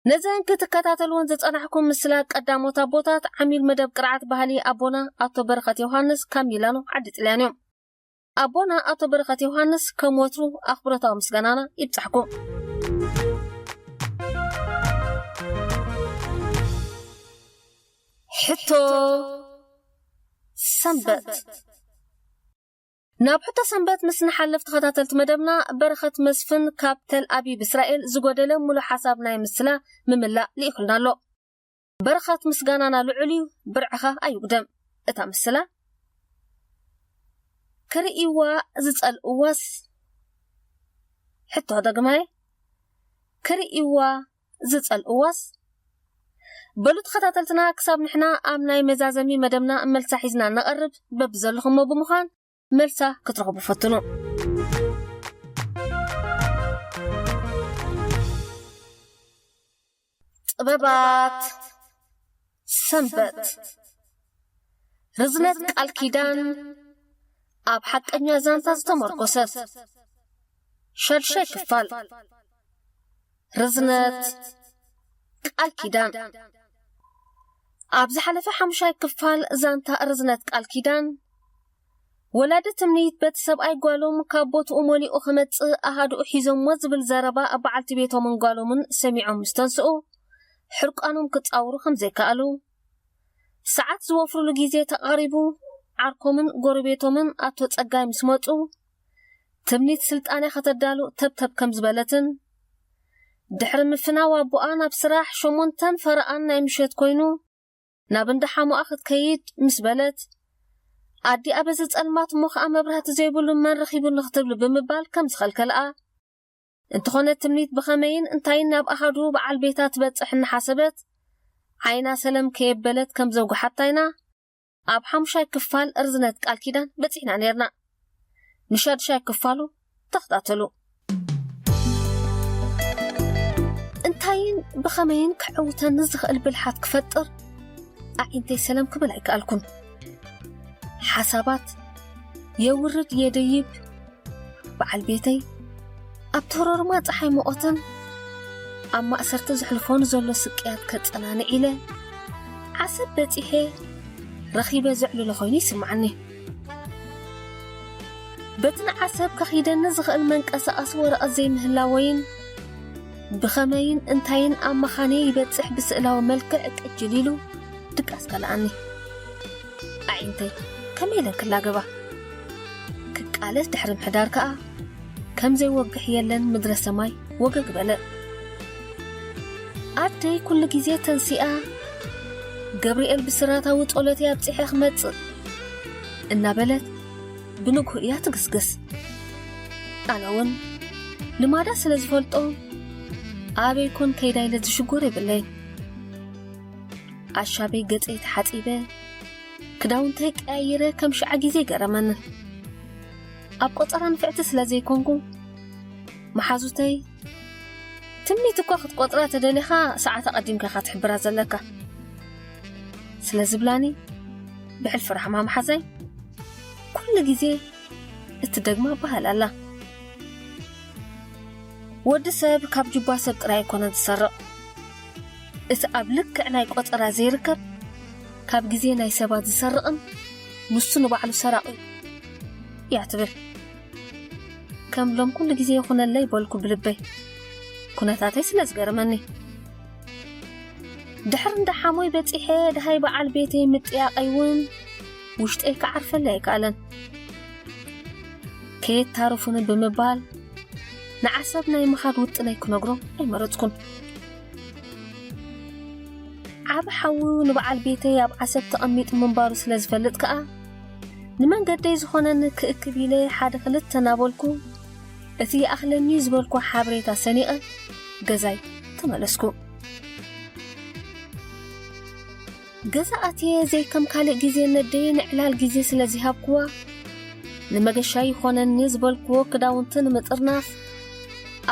ነዘን ክትከታተልወን ዝጸናሕኩም ምስላ ቀዳሞት ኣቦታት ዓሚል መደብ ቅርዓት ባህሊ ኣቦና ኣቶ በረኸት ዮሃንስ ካብ ሚላኖ ዓዲ ጥልያን እዮም። ኣቦና ኣቶ በረኸት ዮሃንስ ከም ወትሩ ኣኽብሮታዊ ምስጋናና ይብጻሕኩም። ሕቶ ሰንበት። ናብ ሕቶ ሰንበት ምስ ንሓልፍ ተኸታተልቲ መደብና፣ በረኸት መስፍን ካብ ተል ኣቢብ እስራኤል ዝጎደለ ሙሉእ ሓሳብ ናይ ምስላ ምምላእ ልኢኹልና ኣሎ። በረኸት ምስጋናና ልዑል እዩ፣ ብርዕኻ ኣይጉደም። እታ ምስላ ክርእይዋ ዝጸልእዋስ፣ ሕቶ ደግማየ፣ ክርእይዋ ዝጸልእዋስ። በሉ ተኸታተልትና፣ ክሳብ ንሕና ኣብ ናይ መዛዘሚ መደብና መልሳ ሒዝና ንቐርብ፣ በብዘለኹሞ ብምዃን መልሳ ክትረኽቡ ፈትኑ። ጥበባት ሰንበት። ርዝነት ቃል ኪዳን ኣብ ሓቀኛ ዛንታ ዝተመርኮሰት። ሻድሻይ ክፋል። ርዝነት ቃል ኪዳን። ኣብ ዝሓለፈ ሓሙሻይ ክፋል ዛንታ ርዝነት ቃል ኪዳን፣ ወላዲ ትምኒት በቲ ሰብኣይ ጓሎም ካብ ቦትኡ መሊኡ ክመጽእ ኣሃዱኡ ሒዞሞ ዝብል ዘረባ በዓልቲ ቤቶምን ጓሎምን ሰሚዖም ምስ ተንስኡ፣ ሕርቃኖም ክጻውሩ ከም ዘይከኣሉ፣ ሰዓት ዝወፍርሉ ግዜ ተቓሪቡ፣ ዓርኮምን ጎረቤቶምን ኣቶ ጸጋይ ምስ መጹ፣ ትምኒት ስልጣነ ከተዳሉ ተብተብ ከም ዝበለትን፣ ድሕሪ ምፍናው ኣቦኣ ናብ ስራሕ ሸሞንተን ፈረቓን ናይ ምሸት ኮይኑ፣ ናብ እንዳ ሓሙኣ ክትከይድ ምስ በለት፣ ኣዲኣ በዚ ጸልማት እሞ ኸኣ መብራህቲ ዘይብሉ መን ረኺቡኒ ክትብል ብምባል ከም ዝኸልከልኣ፣ እንተኾነ ትምኒት ብኸመይን እንታይን ናብ ኣሃዱ በዓል ቤታ ትበጽሕ እናሓሰበት፣ ዓይና ሰለም ከየበለት ከም ዘጉሓታ ኢና ኣብ ሓሙሻይ ክፋል ርዝነት ቃል ኪዳን በጺሕና ኔርና። ንሻድሻይ ክፋሉ ተኸታተሉ። እንታይን ብኸመይን ክዕውተኒ ዝኽእል ብልሓት ክፈጥር ኣዒንተይ ሰለም ክብል ኣይከኣልኩን። ሓሳባት የውርድ የደይብ፣ በዓል ቤተይ ኣብ ተሮርማ ጸሓይ ሙቐትን ኣብ ማእሰርቲ ዘሕልፎ ንዘሎ ስቅያት ከጸናንዕ ኢለ ዓሰብ በጺሐ ረኺበ ዘዕልሎ ኮይኑ ይስምዓኒ። በቲ ንዓሰብ ከኺደኒ ዝኽእል መንቀሳቐሲ ወረቐት ዘይምህላወይን ብኸመይን እንታይን ኣብ መኻነይ ይበጽሕ ብስእላዊ መልክዕ ቅጅል ኢሉ ድቃስ ከልኣኒ። ኣዒንተይ ከመይ ኢለን ክላገባ? ክቃለስ ድሕሪ ምሕዳር ከኣ ከም ዘይወግሕ የለን ምድረ ሰማይ ወገግ በለ። ኣደይ ኩሉ ግዜ ተንሲኣ፣ "ገብርኤል ብስራታዊ ጸሎተይ ኣብጺሐ ክመጽእ" እናበለት ብንግሁ እያ ትግስግስ። ኣነ እውን ልማዳ ስለ ዝፈልጦ ኣበይ ኮን ከይዳ ኢለ ዝሽጎር የብለይን። ኣሻበይ ገጸይ ተሓጺበ፣ ክዳውንተይ ቀያይረ ከም ሽዓ ግዜ ይገረመኒ። ኣብ ቆጸራ ንፍዕቲ ስለ ዘይኮንኩ፣ መሓዙተይ፣ "ትምኒት እኳ ክትቆጽራ ተደሊኻ፣ ሰዓት ኣቐዲምካ ኢኻ ትሕብራ ዘለካ" ስለ ዝብላኒ፣ ብሕልፊ ራሕማ መሓዛይ ኩሉ ግዜ እትደግማ ኣበሃል ኣላ። ወዲ ሰብ ካብ ጅባ ሰብ ጥራይ ኣይኮነን ዝሰርቕ። እቲ ኣብ ልክዕ ናይ ቆጸራ ዘይርከብ፣ ካብ ግዜ ናይ ሰባት ዝሰርቕን ንሱ ንባዕሉ ሰራቒ እያ ትብል። ከም ሎም ኩሉ ግዜ ይኹነለይ በልኩ ብልበይ፣ ኩነታተይ ስለ ዝገረመኒ። ድሕሪ እንዳ ሓሞይ በጺሐ ደሃይ በዓል ቤተይ ምጥያቐይ እውን ውሽጠይ ክዓርፈለይ ኣይከኣለን። ከየታርፉኒ ብምባል ንዓሰብ ናይ ምኻድ ውጥነይ ክነግሮ ኣይመረጽኩን። ዓቢ ሓዉ ንበዓል ቤተይ ኣብ ዓሰብ ተቐሚጡ ምንባሩ ስለ ዝፈልጥ ከኣ፣ ንመንገደይ ዝኾነኒ ክእክብ ኢለ ሓደ ክልተ እናበልኩ፣ እቲ ይኣኽለኒ ዝበልኩ ሓበሬታ ሰኒቐ ገዛይ ተመለስኩ። ገዛ ኣትየ ዘይከም ካልእ ግዜ ነደይ ንዕላል ግዜ ስለ ዝሃብክዋ፣ ንመገሻ ይኾነኒ ዝበልክዎ ክዳውንቲ ንምጥርናፍ፣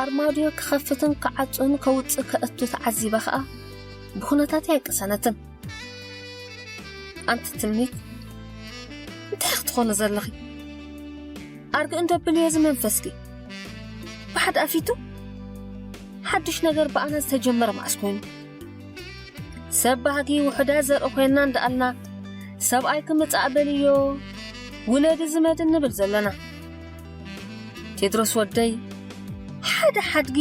ኣርማድዮ ክኸፍትን ክዓጹን ከውጽእ ከእቱ ተዓዚባ ኸኣ፣ ብኹነታተይ ኣይቀሰነትን። ኣንቲ ትምኒት፣ እንታይ ክትኾኒ ዘለኺ? ኣርግእ እንደብል እየ እዚ መንፈስኪ። ብሓድ ኣፊቱ ሓድሽ ነገር ብኣና ዝተጀመረ መዓስ ኮይኑ? ሰብ ባህጊ ውሑዳት ዘርኢ ኮይንና እንዳኣልና፣ ሰብኣይ ክምጻእ በልዮ፣ ውለዲ ዝመድን ንብል ዘለና። ቴድሮስ ወደይ፣ ሓደ ሓድጊ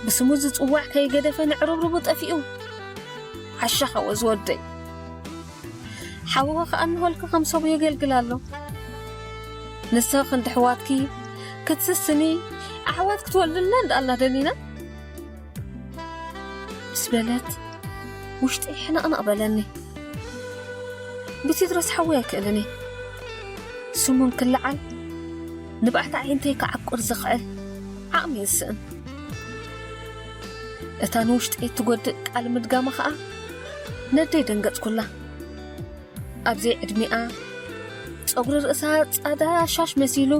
ብስሙ ዝጽዋዕ ከይገደፈ ንዕርብርቡ ጠፊኡ። ዓሻ ሓወ ዝወደይ። ሓውኺ ከኣ እንሆልኪ ከም ሰቡ የገልግል ኣሎ። ንሰኺ ክንዲ ኣሕዋትኪ ክትስስኒ፣ ኣሕዋት ክትወልድልና እንዳኣልና ደሊና። ምስ በለት ውሽጠይ ሕንቕንቕ በለኒ። ብቴድሮስ ሓወይ ኣይክእልን እየ። ስሙ እንክለዓል ንባዕቲ ኣዒንተይ ክዓቁር ዝኽእል ዓቕሚ ይስእን። እታ ንውሽጠይ እትጎድእ ቃል ምድጋማ ኸኣ ነደይ ደንገጽኩላ። ኣብ ዘይዕድሚኣ ጸጉሪ ርእሳ ጻዳ ሻሽ መሲሉ፣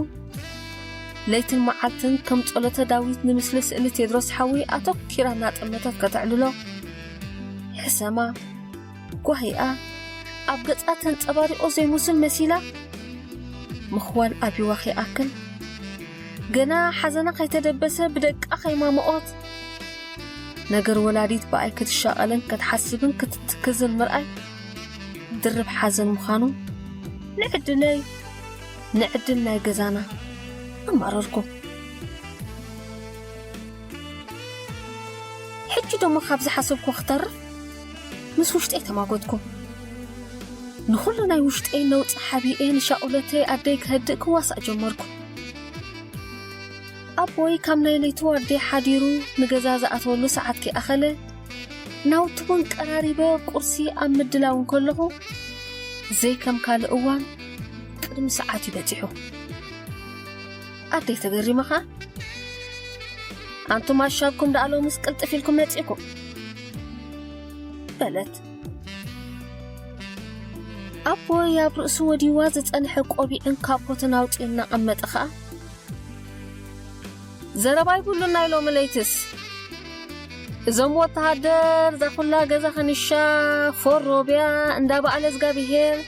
ለይትን መዓልትን ከም ጸሎተ ዳዊት ንምስሊ ስእሊ ቴድሮስ ሓወይ ኣተኲራ እናጠመተት ከተዕልሎ፣ ሕሰማ፣ ጓሂኣ ኣብ ገጻ ተንጸባሪቖ ዘይመስል መሲላ፣ ምኽዋል ኣብይዋ ከይኣክል፣ ገና ሓዘና ከይተደበሰ ብደቃ ከይማመቖት፣ ነገር ወላዲት ብኣይ ክትሻቐልን ክትሓስብን ክትትክዝን ምርኣይ ድርብ ሓዘን ምዃኑ ንዕድለይ፣ ንዕድል ናይ ገዛና ኣማረርኩ። ሕጂ ደሞ ካብ ዝሓሰብኩ ክተርፍ ምስ ውሽጠይ ተማጎትኩ። ንኹሉ ናይ ውሽጠይ ነውጺ ሓቢኤ ንሻቑሎተይ ኣደይ ከህድእ ክዋሳእ ጀመርኩ። ኣቦይ ካብ ናይ ለይቲ ዋርድያ ሓዲሩ ንገዛ ዝኣተወሉ ሰዓት ከይኣኸለ፣ ናውቲ እውን ቀራሪበ ቁርሲ ኣብ ምድላው እንከለኹ፣ ዘይከም ካልእ እዋን ቅድሚ ሰዓት እዩ በጺሑ። ኣደይ ተገሪማ ኸኣ፣ "ኣንቱም ኣሻብኩም ደኣ ሎምስ ቅልጥፍ ኢልኩም መጺእኩም?" በለት። ኣቦይ ኣብ ርእሱ ወዲዋ ዝጸንሐ ቆቢዕን ካፖትን ኣውጺኡ እናቐመጠ ኸኣ፣ "ዘረባ ይብሉን ናይ ሎሚ ለይትስ። እዞም ወተሃደር እዛ ኩላ ገዛ ከንሻ ፎሮብያ እንዳ በዓለ እዝጋብሄር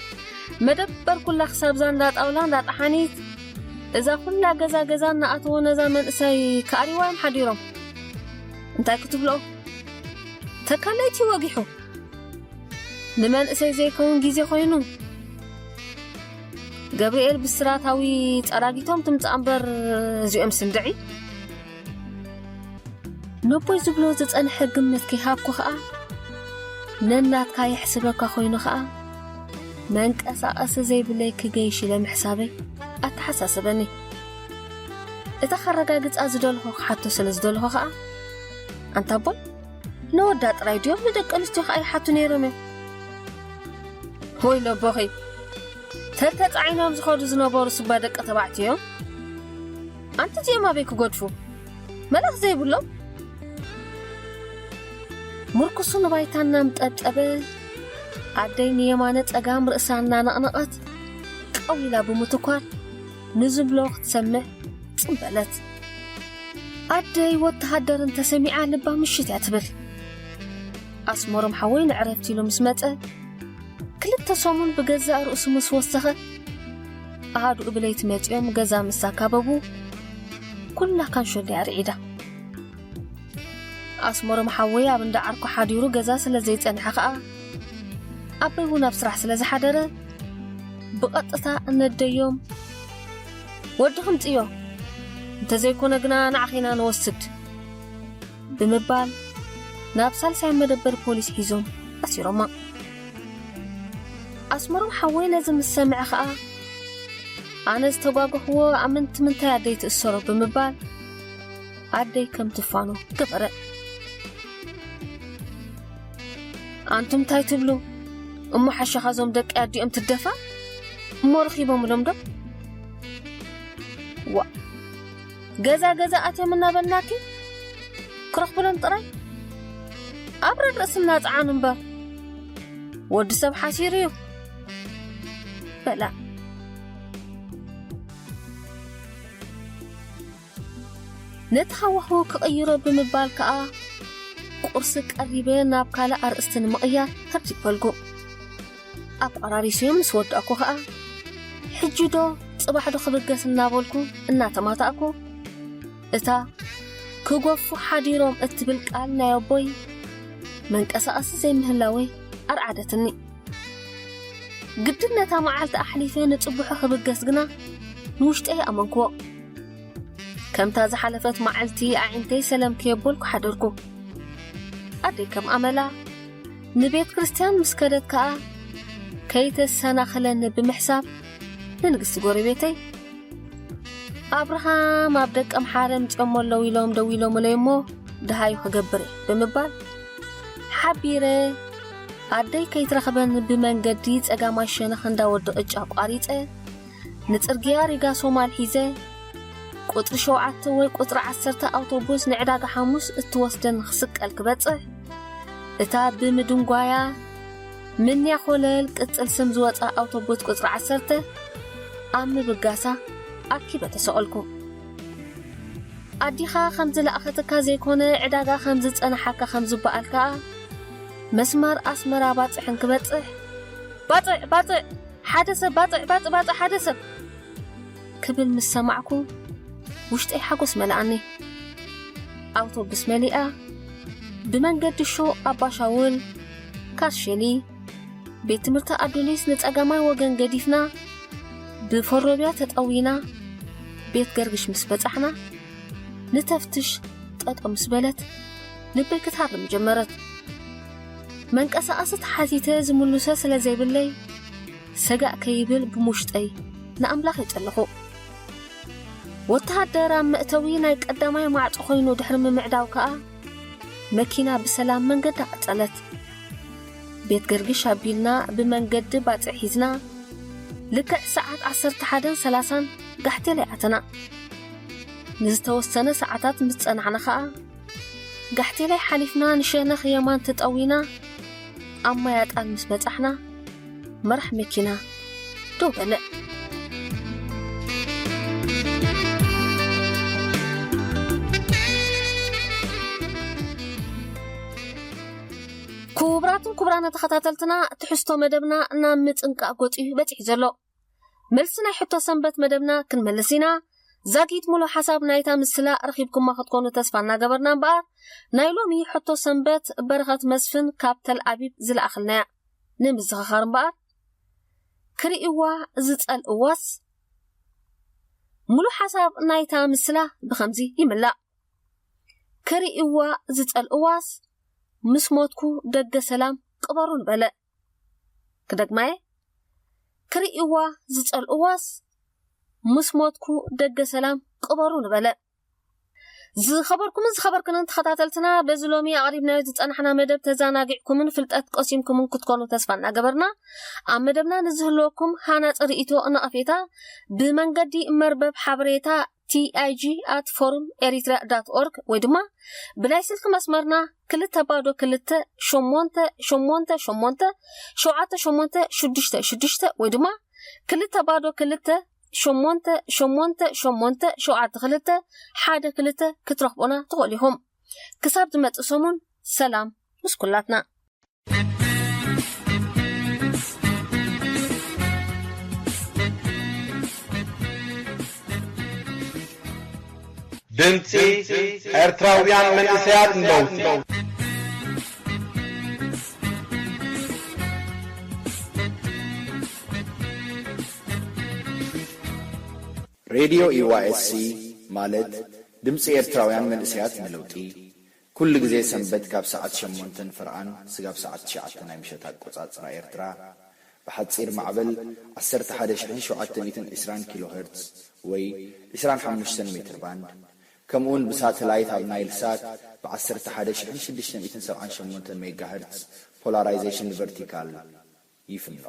መደበር ኩላ ክሳብ እዛ እንዳ ጣውላ እንዳ ጠሓኒት እዛ ኩላ ገዛ ገዛ እናኣተወ ነዛ መንእሰይ ክኣርይዋ እዮም ሓዲሮም። እንታይ ክትብሎ? ተካለይቲ ወጊሑ። ንመንእሰይ ዘይከውን ግዜ ኮይኑ። ገብርኤል ብስራታዊ ጸራጊቶም ትምጻእ እምበር እዚኦም ስንድዒ." ነቦይ ዝብሎ ዝጸንሐ ግምት ከይሃብኩ ኸኣ፣ ነናትካ የሕስበካ ኮይኑ ኸኣ፣ መንቀሳቐሲ ዘይብለይ ክገይሽ ኢለ ምሕሳበይ ኣተሓሳሰበኒ። እታ ከረጋግጻ ዝደለኹ ክሓቶ ስለ ዝደለኹ ኸኣ፣ ኣንታ ኣቦይ፣ ነወዳ ጥራይ ድዮም ንደቂ ኣንስትዮ ኸኣ ይሓቱ ነይሮም እዮም። ወይ ለቦኺ፣ ተተጻዒኖም ዝኸዱ ዝነበሩ ስባ ደቂ ተባዕትዮ እዮም። ኣንቲ እዚኦም ኣበይ ክገድፉ? መልኣኽ ዘይብሎም? ምርኩሱ ንባይታ እናምጠብጠበ፣ ኣደይ ንየማነ ጸጋም ርእሳ እናነቕነቐት፣ ቀው ኢላ ብምትኳር፣ ንዝብሎ ክትሰምዕ ጽምበለት። ኣደይ ወተሃደር እንተሰሚዓ ልባ ምሽት እያ ትብል። ኣስመሮም ሓወይ ንዕረፍቲ ኢሉ ምስ መጸ፣ ክልተ ክልተ ሰሙን ብገዛእ ርእሱ ምስ ወሰኸ፣ ኣሃዱኡ ብለይቲ መጺኦም ገዛ ምስ ኣካበቡ፣ ኩላ ካንሾ ድያ ርዒዳ። ኣስመሮም ሓወይ ኣብ እንዳ ዓርኩ ሓዲሩ ገዛ ስለ ዘይጸንሐ ኸኣ፣ ኣቦይ እውን ኣብ ስራሕ ስለ ዝሓደረ፣ ብቐጥታ እነደዮም፣ "ወዲ ክምጽዮ፣ እንተዘይኮነ ግና ንዓኺና ንወስድ" ብምባል ናብ ሳልሳይ መደበር ፖሊስ ሒዞም ኣሲሮማ። ኣስመሮም ሓወይ ነዚ ምስ ሰምዐ ኸኣ፣ ኣነ ዝተጓገኽዎ ኣብ ምንቲ ምንታይ ኣደይ ትእሰሮ ብምባል ኣደይ ከም ትፋኖ ገበረ። "ኣንቱም እንታይ ትብሉ? እሞ ሓሻኻ እዞም ደቂ ኣዲኦም ትደፋ? እሞ ረኺቦምሎም ዶ?" "ዋ፣ ገዛ ገዛ ኣትዮም እናበልናኪ ክረኽብሎም ጥራይ? ኣብ ረርእስና ጸዓኑ እምበር፣ ወዲ ሰብ ሓሲሩ እዩ" በላ። ነቲ ሃዋህው ክቕይሮ ብምባል ከኣ፣ ቁርሲ ቀሪበ ናብ ካልእ ኣርእስቲ ንምቕያር ተብቲበልኩ። ኣቋራሪሰዮ ምስ ወዳእኩ ከኣ፣ "ሕጂ ዶ ጽባሕ ዶ ክብገስ?" እናበልኩ እናተማታእኩ፣ እታ "ክገፉ ሓዲሮም" እትብል ቃል ናይ ኣቦይ መንቀሳቐሲ ዘይምህላወይ ኣርዓደትኒ። ግድን ነታ መዓልቲ ኣሕሊፈ ንጽቡሑ ክብገስ ግና ንውሽጠይ ኣመንክዎ። ከምታ ዝሓለፈት መዓልቲ ኣዒንተይ ሰለም ከየበልኩ ሓደርኩ። ኣደይ ከም ኣመላ ንቤት ክርስትያን ምስ ከደት ከኣ ከይተሰናኽለኒ ብምሕሳብ ንንግስቲ ጎረቤተይ፣ "ኣብርሃም ኣብ ደቀምሓረ ምጺኦም ኣለዉ ኢሎም ደዊሎምለይ እሞ ደሃዩ ክገብር እየ" ብምባል ሓቢረ ኣደይ ከይትረኽበኒ ብመንገዲ ጸጋማይ ሸነኽ እንዳ ወዲ ቅጫ ኣቋሪጸ ንጽርግያ ሪጋ ሶማል ሒዘ ቁጽሪ ሸውዓተ ወይ ቁጽሪ ዓሰርተ ኣውቶቡስ ንዕዳጋ ሓሙስ እትወስደኒ ክስቀል ክበጽሕ፣ እታ ብምድንጓያ ምንያ ኮለል ቅጽል ስም ዝወጻ ኣውቶቡስ ቁጽሪ ዓሰርተ ኣብ ምብጋሳ ኣኪበ ተሰቐልኩ። ኣዲኻ ከም ዝለኣኸትካ ዘይኮነ፣ ዕዳጋ ከም ዝጸንሓካ ከም ዝበኣል ከኣ፣ መስመር ኣስመራ ባጽሕ እንክበጽሕ፣ "ባጽዕ፣ ባጽዕ፣ ሓደ ሰብ ባጽዕ፣ ባጽዕ፣ ባጽዕ፣ ሓደ ሰብ!" ክብል ምስ ሰማዕኩ፣ ውሽጠይ ሓጎስ መለኣኒ። ኣውቶቡስ መሊኣ፣ ብመንገዲ ሾ ኣባሻውል፣ ካርሸሊ፣ ቤት ትምህርቲ ኣዱሊስ ንጸጋማይ ወገን ገዲፍና፣ ብፈሮብያ ተጠዊና፣ ቤት ገርግሽ ምስ በጻሕና፣ ንተፍትሽ ጠጠው ምስ በለት፣ ልበይ ክትሃርም ጀመረት። መንቀሳቐሲ ተሓቲተ ዝምልሶ ስለ ዘይብለይ፣ ሰጋእ ከይብል ብሙሽጠይ ንኣምላኽ ይጸለኹ። ወተሃደር ኣብ መእተዊ ናይ ቀዳማይ ማዕጾ ኮይኑ ድሕሪ ምምዕዳው ከኣ፣ መኪና ብሰላም መንገዳ ቀጸለት። ቤት ገርግሽ ኣቢልና ብመንገዲ ባጽዕ ሒዝና፣ ልክዕ ሰዓት ዓሰርተ ሓደን ሰላሳን ጋሕቴላይ ኣተና። ንዝተወሰነ ሰዓታት ምስ ጸናሕና ኸኣ፣ ጋሕቴላይ ሓሊፍና ንሸነኽ የማን ተጠዊና፣ ኣብ ማይ ኣጣል ምስ በጻሕና፣ መራሕ መኪና ደው በለ። ክቡራትን ክቡራን ተኸታተልትና፣ ትሕዝቶ መደብና ናብ ምጽንቃቕ ገጹ እዩ በጺሑ ዘሎ። መልሲ ናይ ሕቶ ሰንበት መደብና ክንመልስ ኢና። ዛጊት ሙሉ ሓሳብ ናይታ ምስላ ረኺብኩማ ክትኮኑ ተስፋ እናገበርና እምበኣር፣ ናይ ሎሚ ሕቶ ሰንበት በረኸት መስፍን ካብ ተል ኣቢብ ዝለኣኽልና እያ። ንምዝኽኻር እምበኣር፣ ክርእይዋ ዝጸልእዋስ፣ ሙሉ ሓሳብ ናይታ ምስላ ብኸምዚ ይምላእ። ክርእይዋ ዝጸልእዋስ፣ ምስ ሞትኩ ደገ ሰላም ቅበሩኒ በለ። ክደግማ እየ። ክርእይዋ ዝጸልእዋስ፣ ምስ ሞትኩ ደገ ሰላም ቅበሩኒ በለ። ዝኸበርኩምን ዝኸበርክንን ተኸታተልትና፣ በዚ ሎሚ ኣቕሪብናዮ ዝጸናሕና መደብ ተዘናጊዕኩምን ፍልጠት ቀሲምኩምን ክትኮኑ ተስፋ እናገበርና፣ ኣብ መደብና ንዝህልወኩም ሃናጺ ርእይቶ፣ ነቐፌታ ብመንገዲ መርበብ ሓበሬታ ቲ ኣይ ጂ ኣት ፎሩም ኤሪትሪያ ዳት ኦርግ ወይ ድማ ብናይ ስልኪ መስመርና ክልተ ባዶ ክልተ ሸሞንተ ሸሞንተ ሸሞንተ ሸውዓተ ሸሞንተ ሽዱሽተ ሽዱሽተ ወይ ድማ ክልተ ባዶ ክልተ ሸሞንተ ሸሞንተ ሸሞንተ ሸውዓተ ክልተ ሓደ ክልተ ክትረኽቡና ትኽእሉ ኢኹም። ክሳብ ዝመጽእ ሰሙን ሰላም ምስ ኩላትና። ድምጺ ኤርትራውያን መንእሰያት ንለውጢ። ሬድዮ ኢዋኤስሲ ማለት ድምፂ ኤርትራውያን መንእሰያት ንለውጢ፣ ኩሉ ግዜ ሰንበት ካብ ሰዓት ሸሞንተን ፍርቓን ስጋብ ሰዓት ትሽዓተ ናይ ምሸት ኣቆጻጽራ ኤርትራ፣ ብሓጺር ማዕበል ዓሰርተ ሓደ ሺሕን ሸውዓተ ሚእትን ዕስራን ኪሎ ሄርትዝ ወይ ዕስራን ሓሙሽተን ሜትር ባንድ፣ ከምኡውን ብሳተላይት ኣብ ናይል ሳት ብ ዓሰርተ ሓደ ሺሕን ሽዱሽተ ሚእትን ሰብዓን ሸሞንተን ሜጋ ሄርትዝ ፖላራይዜሽን ቨርቲካል ይፍኖ።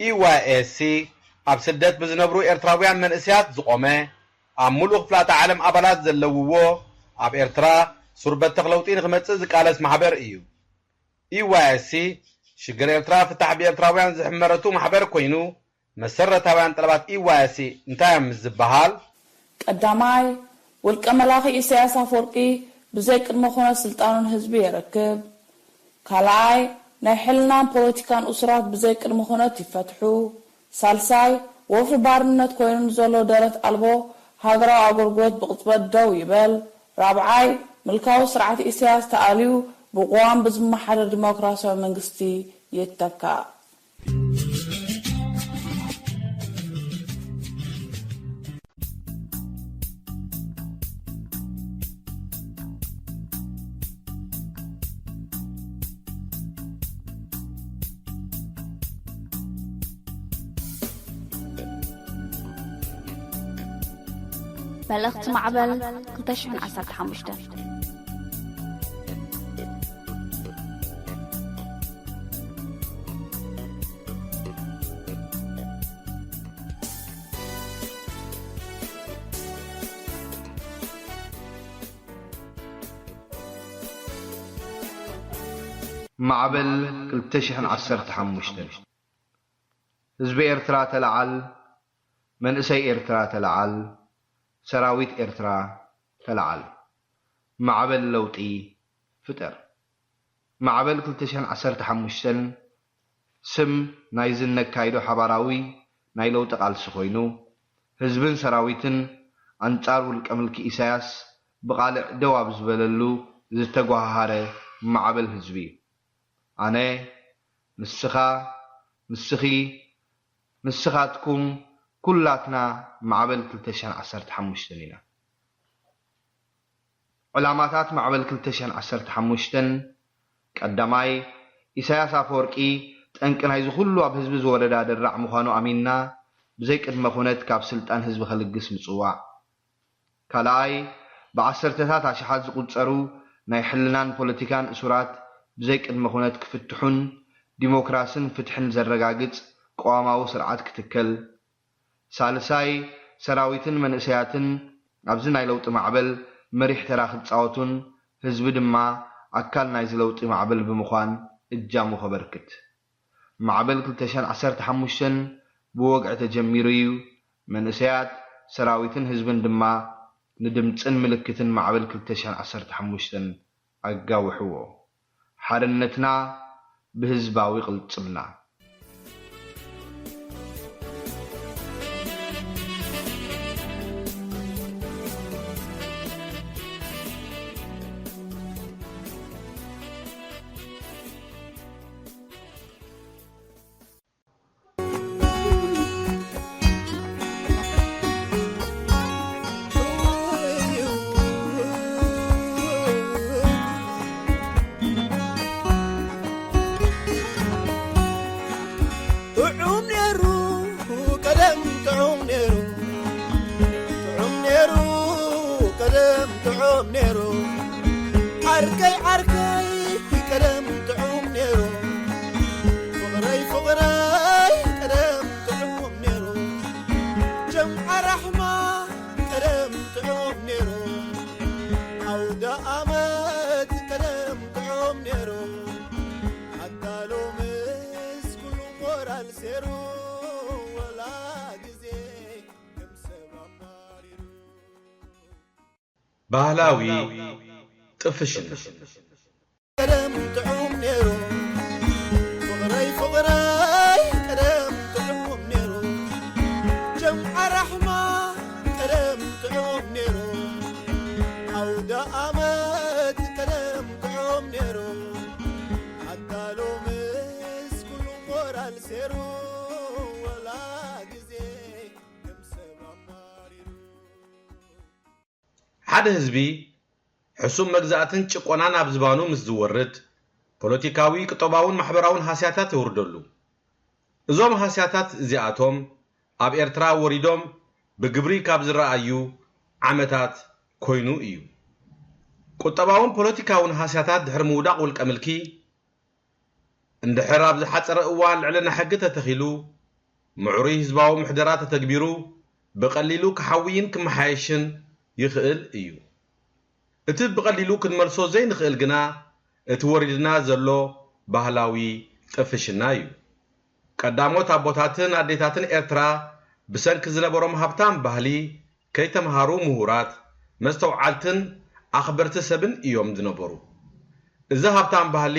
ኢዋይኤስሲ ኣብ ስደት ብዝነብሩ ኤርትራውያን መንእሰያት ዝቖመ፣ ኣብ ምሉእ ክፍላተ ዓለም ኣባላት ዘለውዎ፣ ኣብ ኤርትራ ሱር በተኽ ለውጢ ንኽመጽእ ዝቃለስ ማሕበር እዩ። ኢዋይኤስሲ ሽግር ኤርትራ ፍታሕ ብኤርትራውያን ዝሕመረቱ ማሕበር ኮይኑ፣ መሰረታውያን ጠለባት ኢዋይኤስሲ እንታይ እዮም ምስ ዝበሃል፣ ቀዳማይ፣ ውልቀ መላኺ ኢሳያስ ኣፈወርቂ ብዘይ ቅድመ ኩነት ስልጣኑን ህዝቢ የረክብ። ካልኣይ፣ ናይ ሕልናን ፖለቲካን እሱራት ብዘይ ቅድመ ኩነት ይፈትሑ። ሳልሳይ፣ ወፍሪ ባርነት ኮይኑ ንዘሎ ደረት ኣልቦ ሃገራዊ ኣገልግሎት ብቕጽበት ደው ይበል። ራብዓይ፣ ምልካዊ ስርዓት ኢሳያስ ተኣልዩ ብቅዋም ብዝመሓደር ዲሞክራሲያዊ መንግስቲ ይተካእ። መልእኽቲ ማዕበል ክልተ ሽሕን ዓሰርተ ሓሙሽተን። ማዕበል ክልተ ሽሕን ዓሰርተ ሓሙሽተን። ህዝቢ ኤርትራ ተለዓል፣ መንእሰይ ኤርትራ ተለዓል፣ ሰራዊት ኤርትራ ተለዓል። ማዕበል ለውጢ ፍጠር። ማዕበል ክልተ ሽሕን ዓሰርተ ሓሙሽተን ስም ናይዚ እነካይዶ ሓባራዊ ናይ ለውጢ ቃልሲ ኮይኑ፣ ህዝብን ሰራዊትን ኣንጻር ውልቀ ምልኪ ኢሳያስ ብቓልዕ ደው ኣብ ዝበለሉ ዝተጓሃሃረ ማዕበል ህዝቢ እዩ። ኣነ፣ ንስኻ፣ ንስኺ፣ ንስኻትኩም ኩላትና ማዕበል ክልተ ሽሕን ዓሰርተ ሓሙሽተን ኢና። ዕላማታት ማዕበል ክልተ ሽሕን ዓሰርተ ሓሙሽተን፣ ቀዳማይ፣ ኢሳያስ ኣፈወርቂ ጠንቂ ናይዚ ኩሉ ኣብ ህዝቢ ዝወረዳ ድራዕ ምዃኑ ኣሚንና፣ ብዘይ ቅድመ ኩነት ካብ ስልጣን ህዝቢ ከልግስ ምጽዋዕ። ካልኣይ፣ ብዓሰርተታት ኣሽሓት ዝቑጸሩ ናይ ሕልናን ፖለቲካን እሱራት ብዘይ ቅድመ ኩነት ክፍትሑን ዲሞክራስን ፍትሕን ዘረጋግጽ ቅዋማዊ ስርዓት ክትከል። ሳልሳይ፣ ሰራዊትን መንእሰያትን ኣብዚ ናይ ለውጢ ማዕበል መሪሕ ተራ ክጻወቱን ህዝቢ ድማ ኣካል ናይዚ ለውጢ ማዕበል ብምዃን እጃሙ ከበርክት። ማዕበል ክልተ ሽሕን ዓሰርተ ሓሙሽተን ብወግዒ ተጀሚሩ እዩ። መንእሰያት፣ ሰራዊትን ህዝብን ድማ ንድምጽን ምልክትን ማዕበል ክልተ ሽሕን ዓሰርተ ሓሙሽተን ኣጋውሕዎ። ሓርነትና ብህዝባዊ ቅልጽምና። ጥዑም ነይሩ ቀደም ጥዑም ነይሩ ጥዑም ነይሩ ቀደም ጥዑም ነይሩ ዓርከይ ዓርከይ ቀደም ጥዑም ነይሩ ፍቕረይ ፍቕረይ ቀደም ጥዑም ነይሩ ጀምዓ ራሕማ ቀደም ጥዑም ነይሩ ኣውደ ኣመት ቀደም ጥዑም ነይሩ ኣታ ሎምስ ኩሉ ሞራል ሴሩ ወላ ግዜ ከም ሰብ ኣማሪሩ ባህላዊ ጥፍሽና። ቀደም ጥዑም ነይሩ ዓመት ቀደም ጥዑም ነይሩ፣ ኣታ ሎምስ ኩሉ ሞራል ሰይሩ፣ ወላ ግዜ ከም ሰብ ኣማሪሩ። ሓደ ህዝቢ ሕሱም መግዛእትን ጭቆናን ኣብ ዝባኑ ምስ ዝወርድ፣ ፖለቲካዊ፣ ቁጠባውን ማሕበራውን ሃስያታት የውርደሉ። እዞም ሃስያታት እዚኣቶም ኣብ ኤርትራ ወሪዶም ብግብሪ ካብ ዝረኣዩ ዓመታት ኮይኑ እዩ። ቁጠባውን ፖለቲካውን ሃስያታት ድሕሪ ምውዳቕ ውልቀ ምልኪ፣ እንድሕር ኣብ ዝሓጸረ እዋን ልዕልና ሕጊ ተተኺሉ፣ ምዕሩይ ህዝባዊ ምሕደራ ተተግቢሩ፣ ብቐሊሉ ክሓውይን ክመሓየሽን ይኽእል እዩ። እቲ ብቐሊሉ ክንመልሶ ዘይንኽእል ግና፣ እቲ ወሪድና ዘሎ ባህላዊ ጥፍሽና እዩ። ቀዳሞት ኣቦታትን ኣዴታትን ኤርትራ ብሰንኪ ዝነበሮም ሃብታም ባህሊ ከይተምሃሩ ምሁራት፣ መስተውዓልትን ኣኽበርቲ ሰብን እዮም ዝነበሩ። እዚ ሃብታም ባህሊ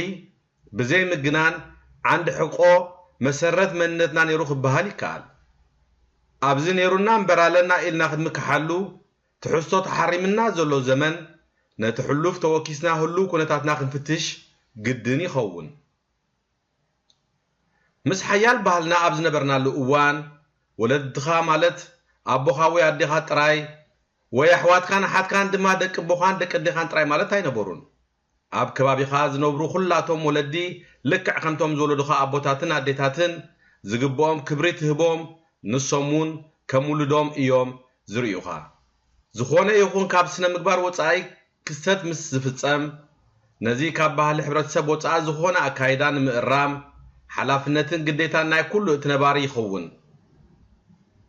ብዘይ ምግናን ዓንዲ ሕቆ መሰረት መንነትና ነይሩ ክበሃል ይከኣል። ኣብዚ ነይሩና እምበር ኣለና ኢልና ክንምክሓሉ ትሕዝቶ ተሓሪምና ዘሎ ዘመን፣ ነቲ ሕሉፍ ተወኪስና ህሉው ኩነታትና ክንፍትሽ ግድን ይኸውን። ምስ ሓያል ባህልና ኣብ ዝነበርናሉ እዋን፣ ወለድኻ ማለት ኣቦኻ ወይ ኣዴኻ ጥራይ፣ ወይ ኣሕዋትካን ኣሓትካን ድማ ደቂ ኣቦኻን ደቂ ኣዴኻን ጥራይ ማለት ኣይነበሩን። ኣብ ከባቢኻ ዝነብሩ ኩላቶም ወለዲ ልክዕ ከምቶም ዝወለዱኻ ኣቦታትን ኣዴታትን ዝግብኦም ክብሪ ትህቦም፣ ንሶም እውን ከም ውሉዶም እዮም ዝርእዩኻ። ዝኾነ ይኹን ካብ ስነ ምግባር ወጻኢ ክስተት ምስ ዝፍጸም፣ ነዚ ካብ ባህሊ ሕብረተሰብ ወጻኢ ዝኾነ ኣካይዳ ንምእራም ሓላፍነትን ግዴታን ናይ ኩሉ እቲ ነባሪ ይኸውን።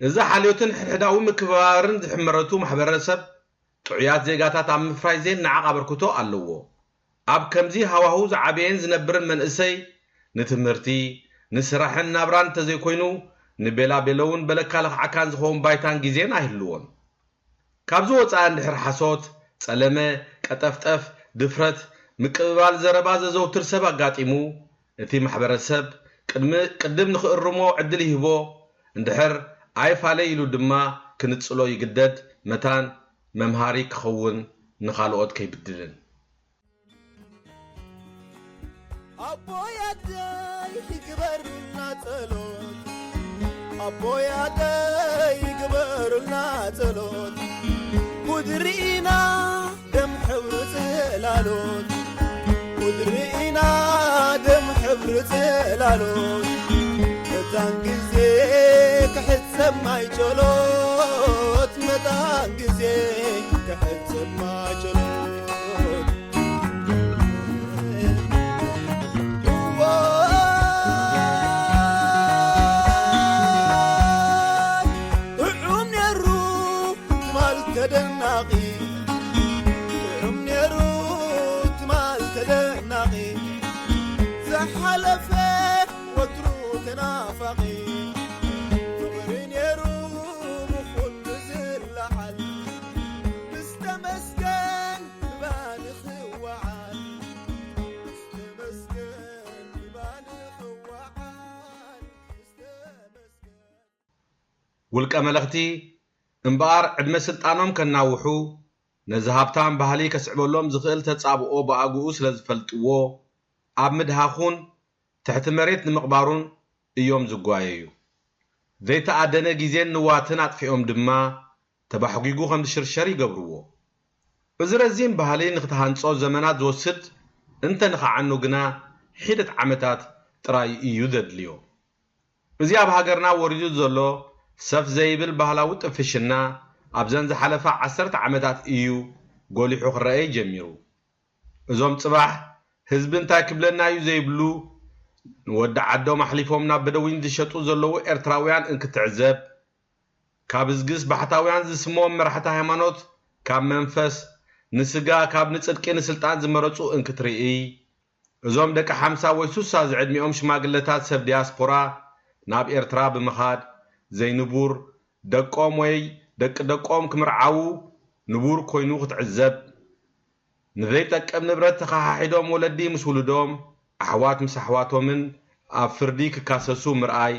እዚ ሓልዮትን ሕድሕዳዊ ምክብባርን ዝሕመረቱ ማሕበረሰብ ጥዑያት ዜጋታት ኣብ ምፍራይ ዘይነዓቕ ኣበርክቶ ኣለዎ። ኣብ ከምዚ ሃዋህው ዝዓበየን ዝነብርን መንእሰይ ንትምህርቲ፣ ንስራሕን ናብራን እንተዘይኮይኑ ንቤላቤለውን በለካ ለኽዓካን ዝኸውን ባይታን ግዜን ኣይህልዎን። ካብዚ ወጻኢ እንድሕር ሓሶት፣ ጸለመ፣ ቀጠፍጠፍ፣ ድፍረት፣ ምቅብባል ዘረባ ዘዘውትር ሰብ ኣጋጢሙ፣ እቲ ማሕበረሰብ ቅድሚ ቅድም ንኽእርሞ ዕድል ይህቦ፣ እንድሕር ኣይፋለይ ኢሉ ድማ ክንጽሎ ይግደድ፣ መታን መምሃሪ ክኸውን ንኻልኦት ከይብድልን። ኣቦይ ኣደይ ይግበሩልና ጸሎት፣ ኣቦይ ኣደይ ይግበሩልና ጸሎት። ጉድ ርኢና ደም ሕብሪ ጽላሎት፣ ጉድ ርኢና ደም ሕብሪ ጽላሎት። መታን ግዜ ክሕሰብ ማይ ጸሎት፣ መታን ግዜ ክሕሰብ ማይ ጸሎት። ጥዑም ነይሩ ትማል ተደናቒ፣ ጥዑም ነይሩ ትማል ተደናቒ፣ ዝሓለፈ ወትሩ ተናፋቒ፣ ፍቕሪ ነይሩ ብኹሉ ዝለዓል፣ ምስ ተመስገን ብባኒ ክወዓል፣ ምስ ተመስገን ብባኒ ክወዓል፣ ምስ ተመስገን። ውልቀ መለኽቲ እምበኣር ዕድመ ስልጣኖም ከናውሑ፣ ነዚ ሃብታም ባህሊ ከስዕበሎም ዝኽእል ተጻብኦ ብኣግኡ ስለ ዝፈልጥዎ፣ ኣብ ምድሃኹን ትሕቲ መሬት ንምቕባሩን እዮም ዝጓየዩ። ዘይተኣደነ ግዜን ንዋትን ኣጥፊኦም ድማ ተባሕጒጉ ከም ዝሽርሸር ይገብርዎ። እዚ ረዚን ባህሊ ንክትሃንጾ ዘመናት ዝወስድ እንተ ንኸዓኑ ግና ሒደት ዓመታት ጥራይ እዩ ዘድልዮ። እዚ ኣብ ሃገርና ወሪዱ ዘሎ ሰፍ ዘይብል ባህላዊ ጥፍሽና ኣብዘን ዝሓለፋ ዓሰርተ ዓመታት እዩ ጎሊሑ ክረኣይ ጀሚሩ። እዞም ጽባሕ ህዝቢ እንታይ ክብለና እዩ ዘይብሉ፣ ንወዲ ዓዶም ኣሕሊፎም ናብ በደዊን ዝሸጡ ዘለዉ ኤርትራውያን እንክትዕዘብ፣ ካብ እዝግስ ባሕታውያን ዝስምዎም መራሕቲ ሃይማኖት፣ ካብ መንፈስ፣ ንስጋ፣ ካብ ንጽድቂ ንስልጣን ዝመረጹ እንክትርኢ፣ እዞም ደቂ ሓምሳ ወይ ሱሳ ዝዕድሚኦም ሽማግለታት ሰብ ዲያስፖራ ናብ ኤርትራ ብምኻድ፣ ዘይንቡር ደቆም ወይ ደቂ ደቆም ክምርዓዉ ንቡር ኮይኑ ክትዕዘብ፣ ንዘይጠቅም ንብረት ተኸሓሒዶም ወለዲ ምስ ውሉዶም፣ ኣሕዋት ምስ ኣሕዋቶምን ኣብ ፍርዲ ክካሰሱ ምርኣይ፣